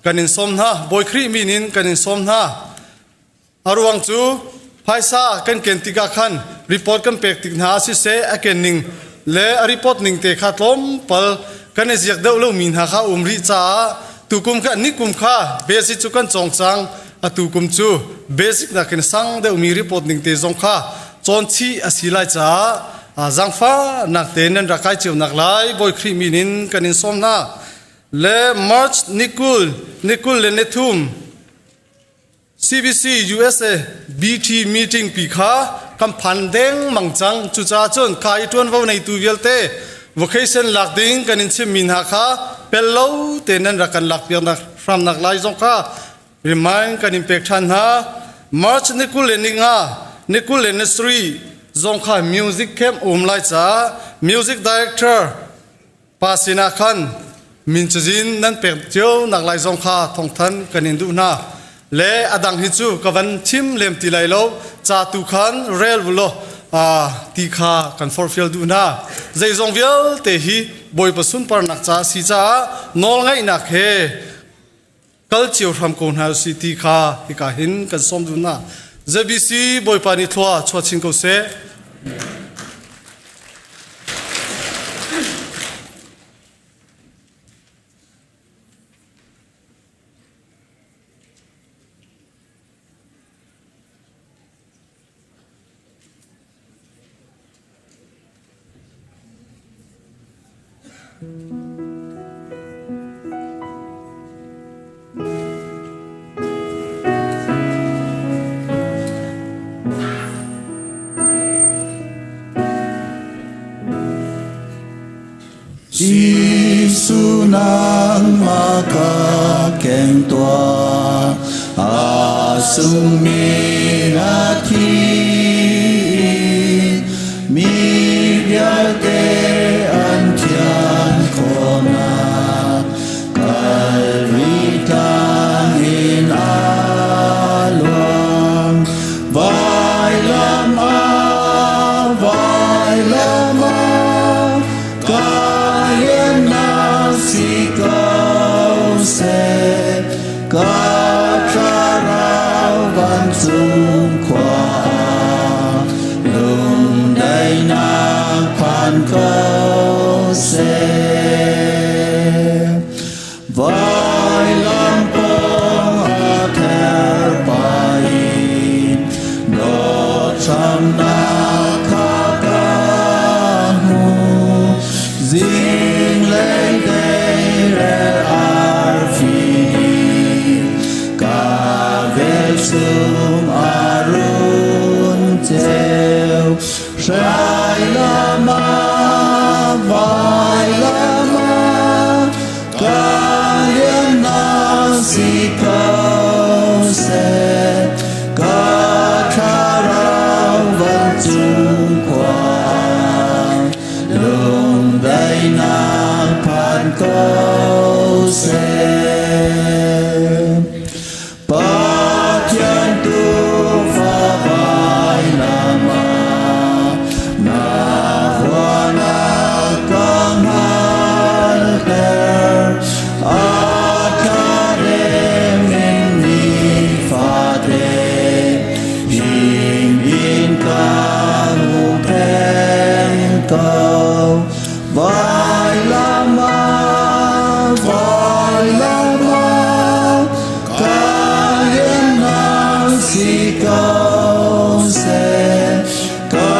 kan in sawm hna. Bawi Khrih min in kan in sawm hna. A ruang cu phaisa kan ken tikah khan report kan pek tik hna siseh a ken ning le a report ning te kha tlawmpal kan i ziak deuh lomi hna kha um rih caah tukum kha ni kum kha basic cu kan cawng cang atu kum cu basic nakin sang deuhmi report ning te zong kha cawn chih a si lai caah zaangfahnak te nan rak kai cio nak lai Bawi Khrih min in kan in sawm hna le March nikul nikul le nithum CBC USA BT meeting pi kha kan phan dengmang cang. Cucaah cun kha i ṭuanvo neitu vialte vocation lak ding kan in chimmi hna kha pel lo tein nan rak kan lak piaknak hramnak lai zong kha remind kan in pek ṭhan hna. March ni 20 le ni nga ni 20 le ni sarih zong kha music camp um lai caah music director Pa sinah khan min cazin nan pek cio nak lai zong kha thawngthan kan in duh hna. Le a dang hi cu ka van chim lem ti lai lo ca tu khan rel u law ti kha kan forhfial duh hna. Zeizong vialte hi Bawipa sunparnak ca a si caah nawlngaihnak he kal cio hram ko hna usih ti kha hika hin kan sawm duh hna. ZBC Bawipa nih thlua chuah chin ko seh. Jesuh. nangmah ka keng tuah a sungmi na thi mi vialte an thian khawhnak Kalvari tlang in a luang vailam ah vailam ah ka liannak si ko seh ka thlarau vancung khua ah lungdaihnak phan ko seh. Vailam pawng a ther pain dawtsamnak kha ka hmu zinglei deirel arfi nih ka velchum a run ceu Hrai-lama, vai-lama, ka liannak si ko seh, ka thlarau vancung khua lungdaihnak phan ko seh. Pathian tuufa vailam ah na huanak ka hngalhter. A thlarem in nifate him in ka huppheng ko. Vailam ah, vailam ah, ka liannak si ko seh, ka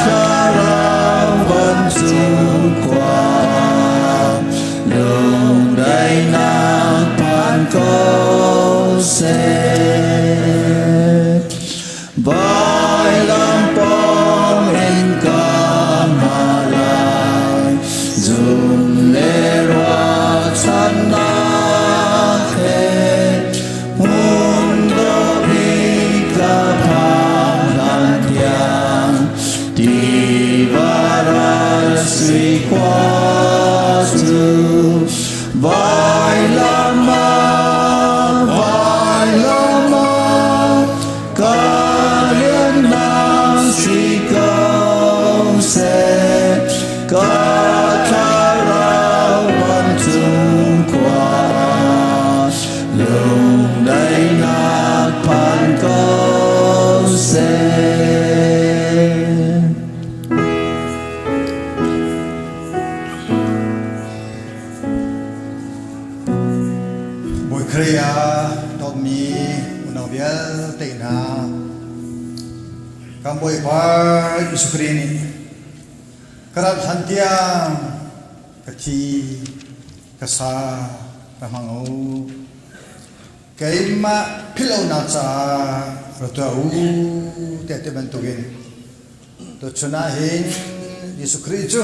thlarau vancung khua lungdaihnak phan ko seh. Vailam pawng in ka malai, zum le ruahchannak he hmun dawh ka phan hlan tiang tiva ral sui khua cu vailam ah vailam ah Ka liannak si ko seh, ka thlarau vancung khua lungdaihnak phan ko seh. Bawi Khrih ah dawtmi unau vialte hna, kan Bawipa Jesuh Khrih nih ka rat hlan tiang ka thi ka sa ka hmang u. Keimah philhlonak caah ra tuah u tiah ti bantukin tuchun ah hin Jesuh Khrih cu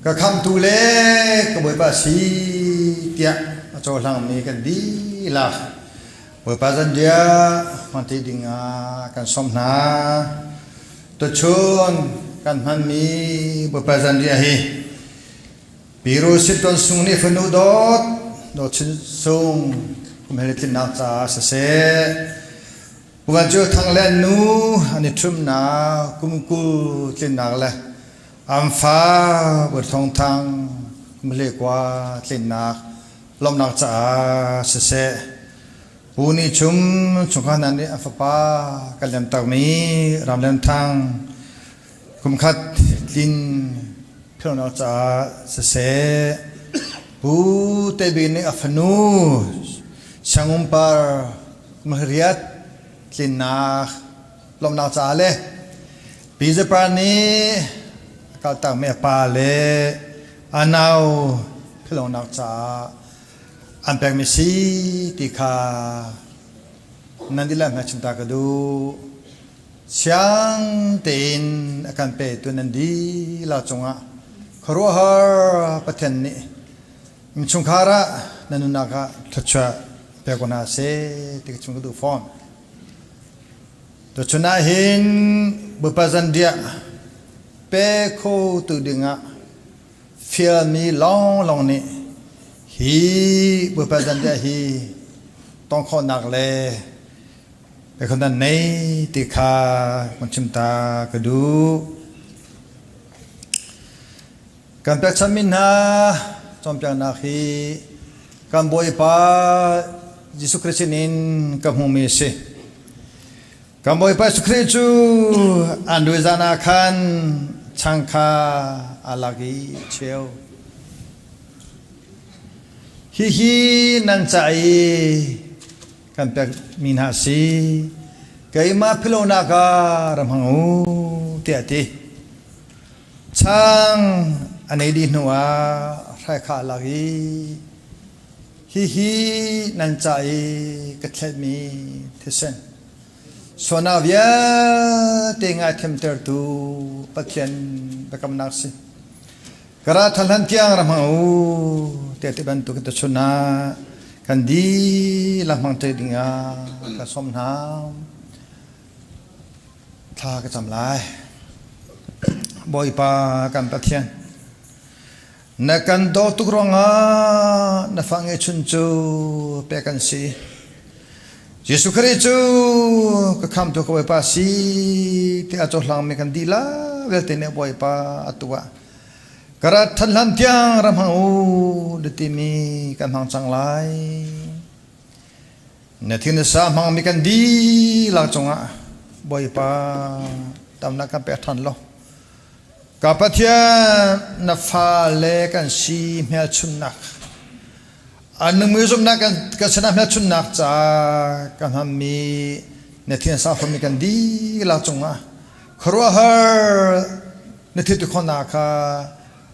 Ka khamtu le ka Bawipa a si tiah a cohlangmi kan dihlak Bawipa zanriah hmangṭi dingah kan sawm hna. Tuchun kan hmanmi Bawipa zanriah hi Piru Sitton Sung nih fanu dawt Dawt Chin Sung kum tlinnak caah siseh Puan cu Thang le an nu an i ṭhumnak kum 20 tlinnak le an fa Thawng Thang kum 11 tlinnak lawmhnak caah siseh Pu Ni Chum chungkhar hna nih an fapa kan lemtakmi Ram Lian Thang kum khat tlin philhnak caah siseh Pu Te Bik nih a fanu Siangum Par Mahriat tlinnak lawmhnak caah le Pi Zapar nih a kaltakmi a pa le a nau philhlonak caah an pekmi si ti kha nan dihlak hna chimta ka duh. Siang tein a kan petu nan dihlak cungah khuaruahhar Pathian nih. Innchungkhar ah na nunnak ah thluachuah pek ko hna seh ti ka chung ka duh fawn. Tuchun ah hin Bawipa zanriah pe kho tu dingah fialmi lawnglawng nih hi Bawipa zanriah hi tong khawhnak le pe nan nei ti kha kan chim ta ka duh. Kan pekchanmi hna cawnpiaknak hi kan Bawipa Jesuh Khrist sinin ka hmuhmi a si. Kan Bawipa Jesuh Khrist cu an rui zan ah khan chang kha aa lak i cheu. Hihi nan ca i kan pekmi hna a si. Keimah philonak ah ram hmang u tiah a ti. Chang an ei dih hnuah hrai kha a lak i hihi nan ca i ka thletmi thisen sualnak vialte ngaithiamtertu Pathian biakamnak si. Ka ra than hlan tiang ra hmang u tiah ti bantuk in tuchun ah kan dihlak hmang te dingah ka sawm hna. Thla ka cam lai. Bawipa kan Pathian, na kan dawt tuk ruangah na fa ngeihchun cu pek kan si. Jesuh Khrih cu ka khamtu ka Bawipa si tiah a cohlangmi kan dihlak vialte nih Bawipa atu ah ka rat than hlan tiang ram hmang u na timi kan hmang cang lai. Na thin sa hmangmi kan dihlak cungah Bawipa tamnak kan pek ṭhan lo. Ka Pathian na fale kan si hmelchunhnak an nungmi zumhnak kan sinah hmelchunhnak ca kan hmanmi na thin sa hrammi kan dihlak cungah khuaruahhar na thil ti khawhnak kha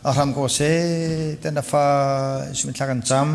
a hram ko seh tiah na fa Jesuh thla kan cam.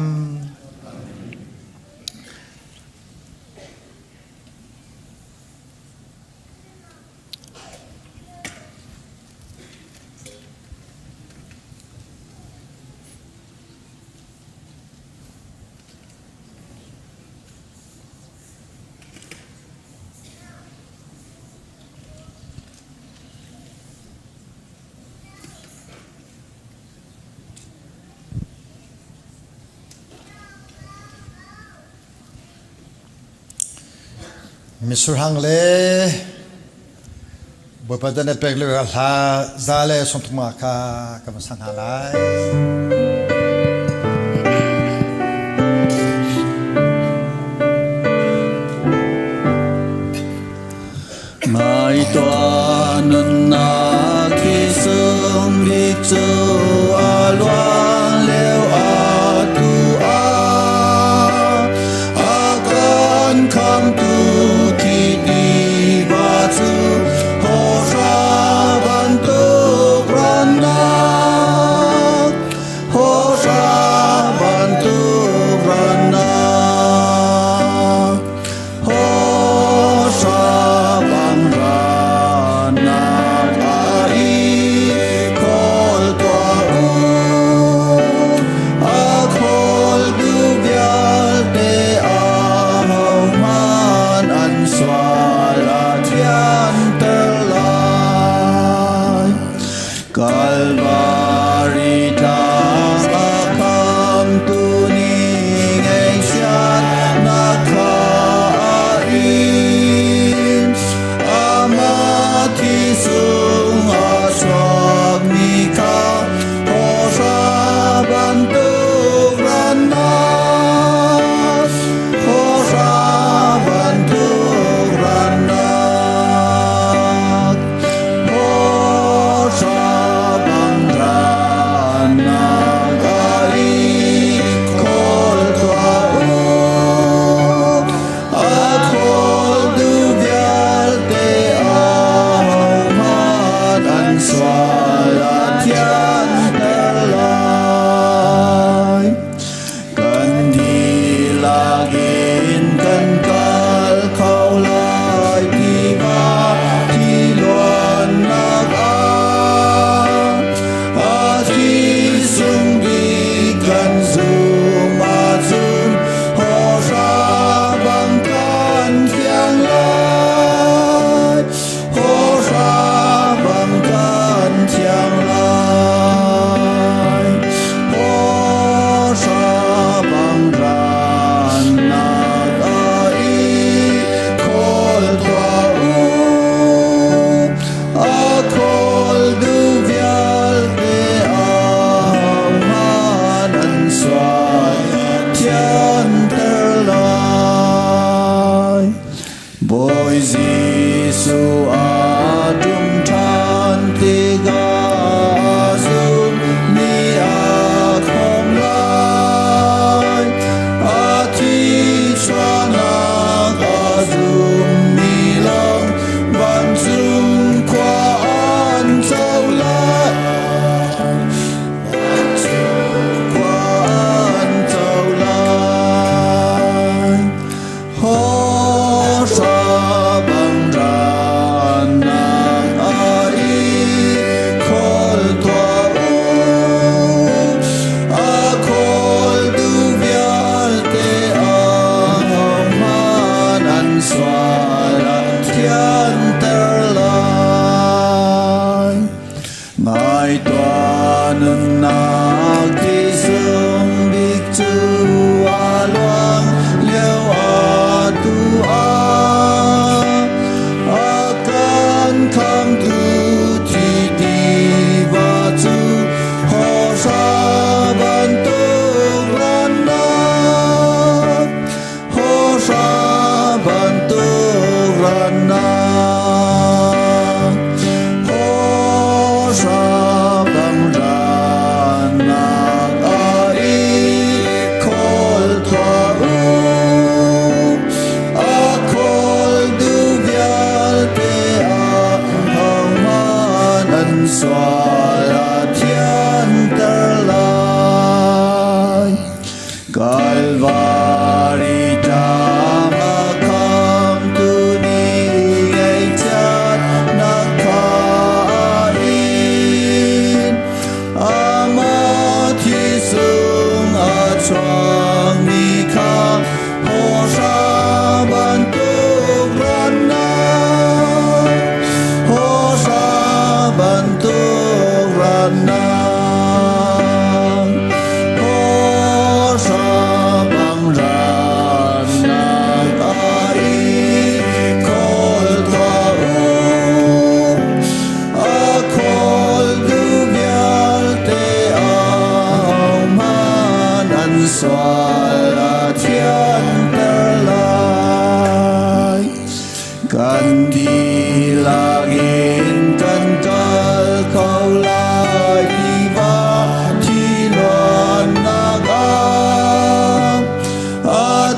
Misurhang le Bawipa dan a pek lio hla za le sawmthum nga kha ka van sa hna lai. Ngai tuah nunnak hi sung bik cu a luan lio atu ah a kan khamtu thi tiva cu hawhra bantuk rannak. Kalvari tlang a khamtu nih ngaihchiatnak kha a in. Amah thisung a chuakmi kha hawhra bantuk rannak, hawhra bantuk rannak, hawhra bang rannak a i khawl tuah u. A khawltu vialte ahohmanh an sual a thianter lai. Kan dihlak in kan kal kho lai tiva thi luannak ah. A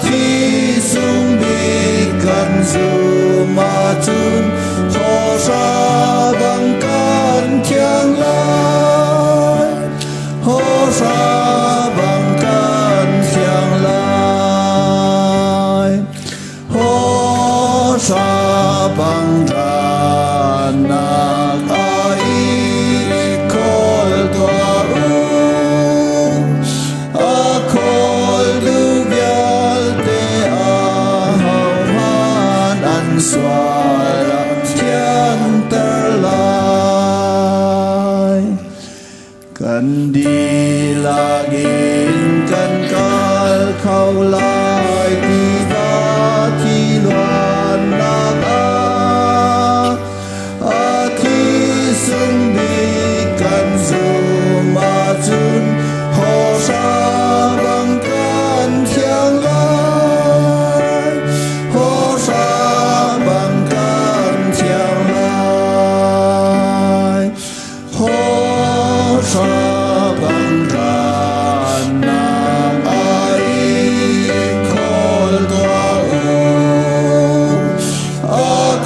thi sung bik kan zum ahcun hawhra bang kan thiang lai. Hawhra bang kan thiang lai. Hawhra bang rannak a i khawl tuah u. A khawltu vialte ahohmanh an sual a thianter lai. Kan dihlak in kan kal kho lai tiva thi luannak ah. A thi sung bik kan zum ahcun hawhra bang kan thiang lai. Hawhra bang kan thiang lai. Hawhra bang rannak a i khawl tuah u. A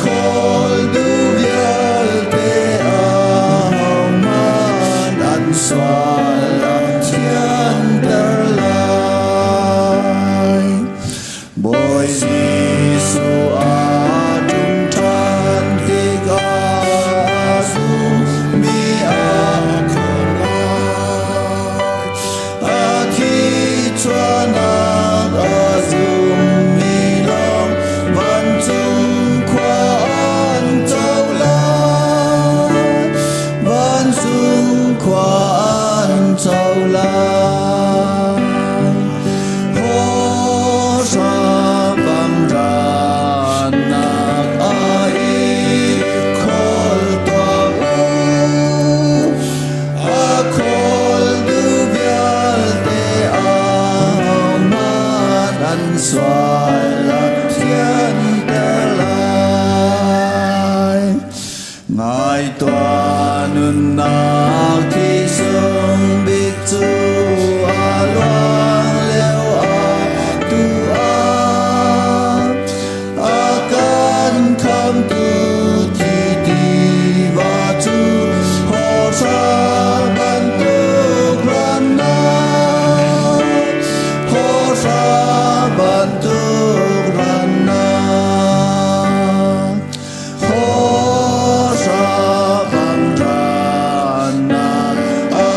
khawltu vialte ahohmanh an sual a thianter lai. Bawi Jesuh a ṭum ṭhan tikah a zummi a khon lai. A thi chuahnak a zummi lawng vancung khua an co lai. Vancung khua an co lai. Hawhra bang rannak a i khawl tuah u. A khawltu vialte ahohmanh an sual a thianter lai. Ngai tuah nunnak thi sung bik cu a luang lio ah tu ah a kan khamtu thi tiva cu hawhra bantuk rannak, hawhra bantuk rannak, hawhra bang rannak a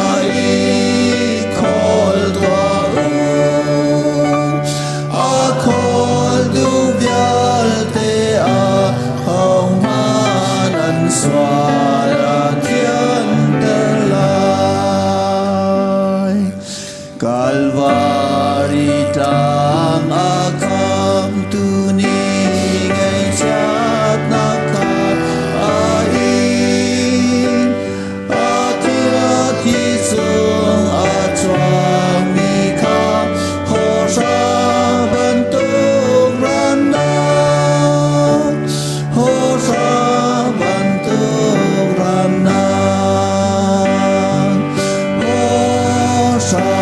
i khawl tuah u. A khawltu vialte ahohmanh an sual a thianter lai. Kalvari tlang a khamtu nih ngaihchiatnak kha a in. A thi chung a chuakmi kha hawhra bantuk rannak, hawhra bantuk rannak, hawhra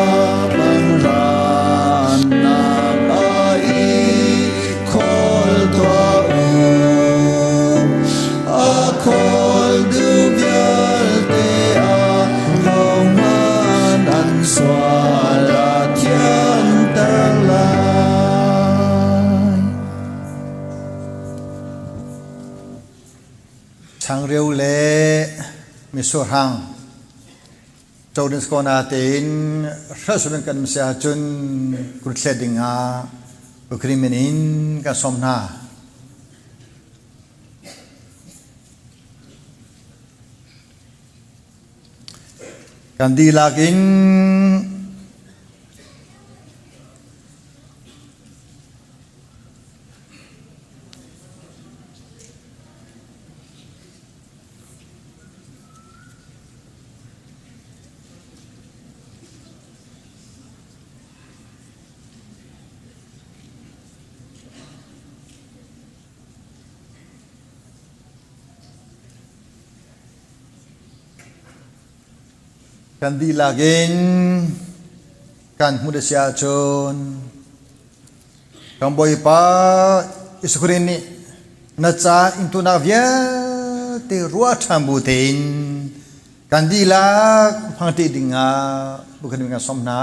bang rannak. Changreu le misurhang codin skona tein hrasurin kan si ahcun kurthlet ding ah Ukraine in kan sawm hna. Kan dihlak in Kan dihlak in kan hmuh a si ahcun kan Bawipa Jesuh Khrih nih na ca intunak vialte ruah ṭhan bu tein kan dihlak hmangṭi dingah bu kan kan sawm hna.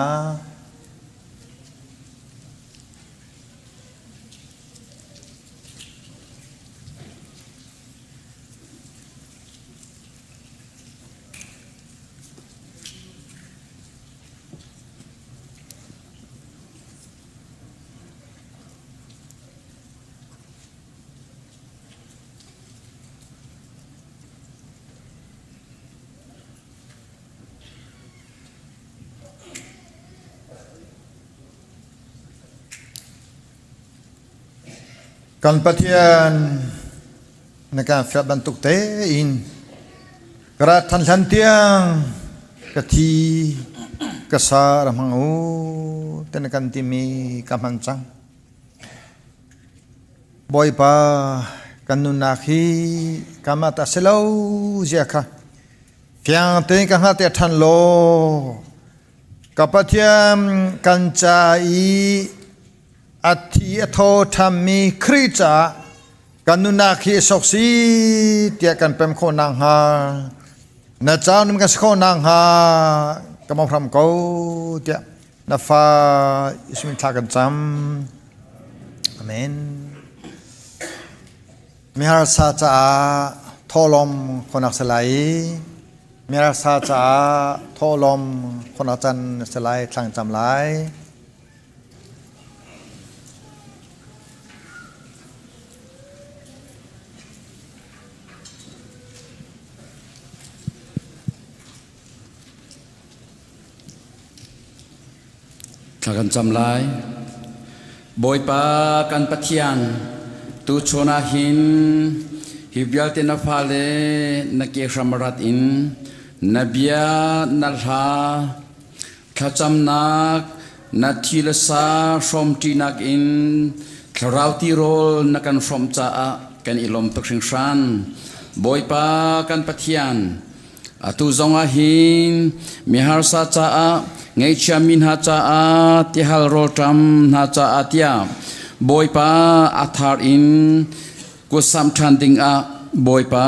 Kan Pathian na kan fial bantuk tein ka rat than hlan tiang ka thi ka sa ra hmang u te na kan timi ka hman cang. Bawipa kan nunnak hi kama ta si lo zia kha fiang tein ka hngalh te than law ka Pathian kan ca i a thi a thaw ṭhammi Khrih caah kan nunnak hi sok si tiah kan pem khawh nakhnga na ca num kan si khawh nakhnga ka mong hram ko tiah na fa Jesuh thla kan cam. Amen. Miharsa caah thawhlawm khonak salai miharsa caah thawhlawm khonak can salai thlang cam lai. Thla kan cam lai. Bawipa kan Pathian, tuchun ah hin hi vialte na fale na ke hram rat in na bia na hla Thlacamnak na thi le sa hrawmṭinak in thlarau tirawl na kan hrawmh caah kan i lawm tuk hringhran. Bawipa kan Pathian, atu zongah hin miharsa caah ngaihchia mi hna caah tihal rawlṭam hna caah tiah Bawipa a thar in kutsamh ṭhan dingah Bawipa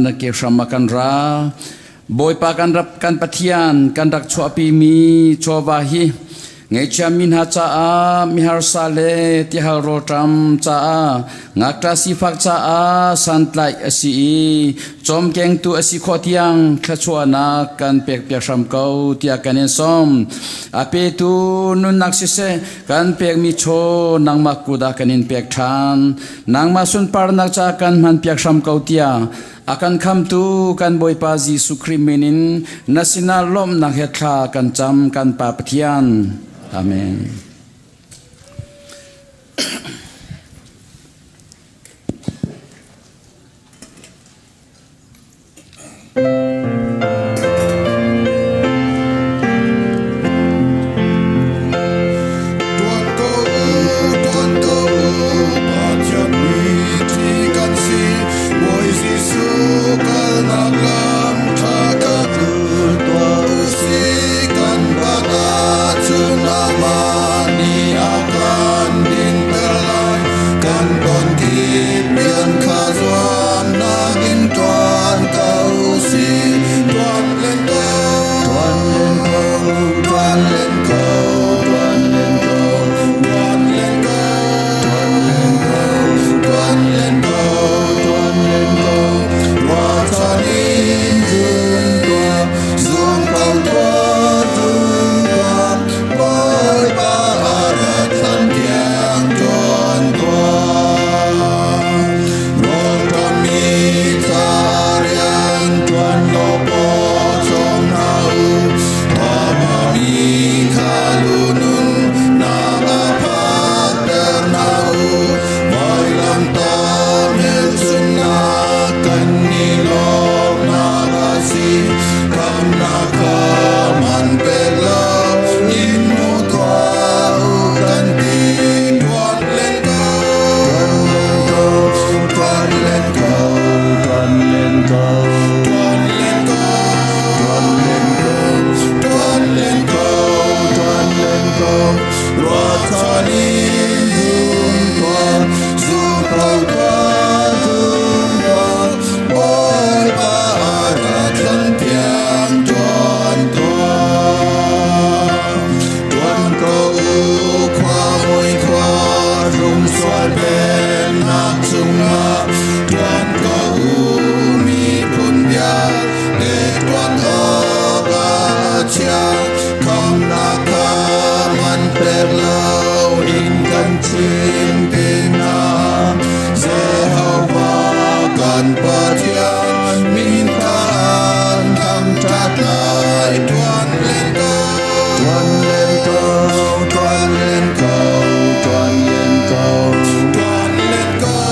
na ke hram ah kan ra. Bawipa kan rap kan Pathian kan rak chuahpimi chawva hi ngaihchiami hna caah miharsa le tihal rawlṭam caah ngakṭah sifak caah santlaih a si i cawmkengtu a si khawh tiang thluachuahnak kan pekpiak hram ko tiah kan in sawm. A petu nunnak siseh kan pekmi chaw nangmah kut ah kan in pek ṭhan. Nangmah sunparnak caah kan hmanpiak hram ko tiah A kan khamtu kan Bawipa Jesuh Khrih min in na sinah lawmhnak he thla kan cam kan Pa Pathian. Amen. Tuan ko, tuan ko, Pathian mi thi kan si, Bawi Jesuh kalnak lam ṭha ka tlul tuah u si, kan bat ahcun aman. Ruahchan in zum tuah, zum ko tuah, zum tuah, Bawipa a rat hlan tiang ṭuan tuah. Ṭuan ko u, khua mui khua, rung sual pennak cungah, ṭuan ko u, miphun vialte ṭuan awk a chia. Khamnak kha man pek loin kan chim pinah Jehovah kan Pathian min kha an thangṭhat lai. Ṭuan len ko, ṭuan len ko, ṭuan len ko, ṭuan len ko, ṭuan len ko,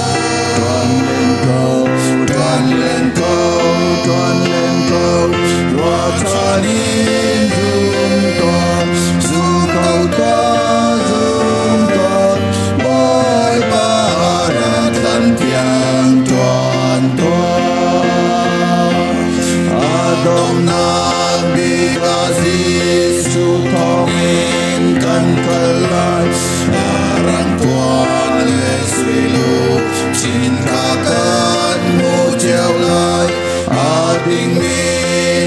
ṭuan len ko, ṭuan len ko, ṭuan len ko, ruahchan in zum tuah, zum ko tuah, zum tuah, Bawipa rat hlan tiang ṭuan tuah. A donghnak bik ah Jesuh thawngin kan kal lai. A rang puan le sui luchin kha kan hmu cio lai. A dingmi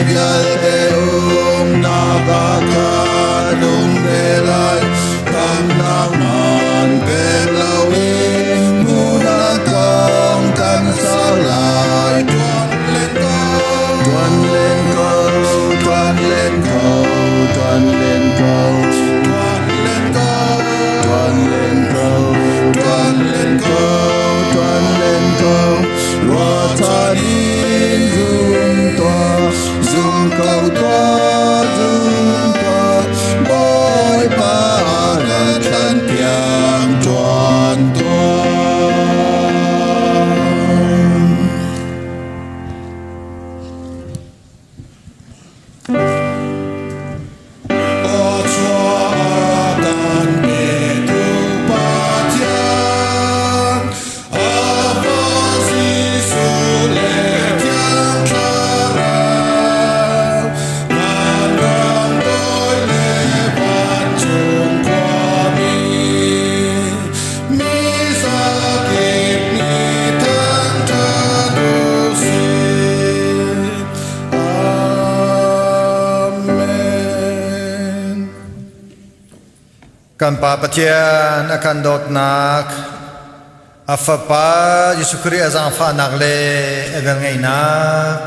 vialte umnak ah kan um ve lai. Khamnak man pek loin hmun kong kan sau lai. Tuan len ko, tuan len ko, tuan len ko, tuan len ko, tuan len ko, tuan len ko, tuan len ko, tuan len ko, ruahchan in zum tuah, zum ko tuah, zum tuah, Bawipa rat hlan tiang ṭuan tuah. Thluachuah kan petu Pathian, a Fa Jesuh le Thiang Thlarau, vanram bawi le vancung khuami, mi zakip nih thangṭhat u sih. Amen. Kan Pa Pathian a kan dawtnak, a Fapa Jesuh Khrih a zaangfahnak le a velngeihnak,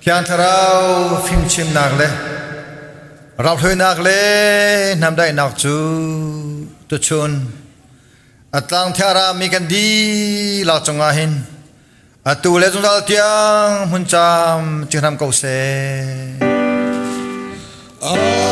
Thiang Thlarau fimchimnak le rauhluinak le hnamdaihnak cu tuchun a tlang thiara mi kan dihlak cungah hin atu le zungzal tiang hmun cam ci hram ko seh. Amen.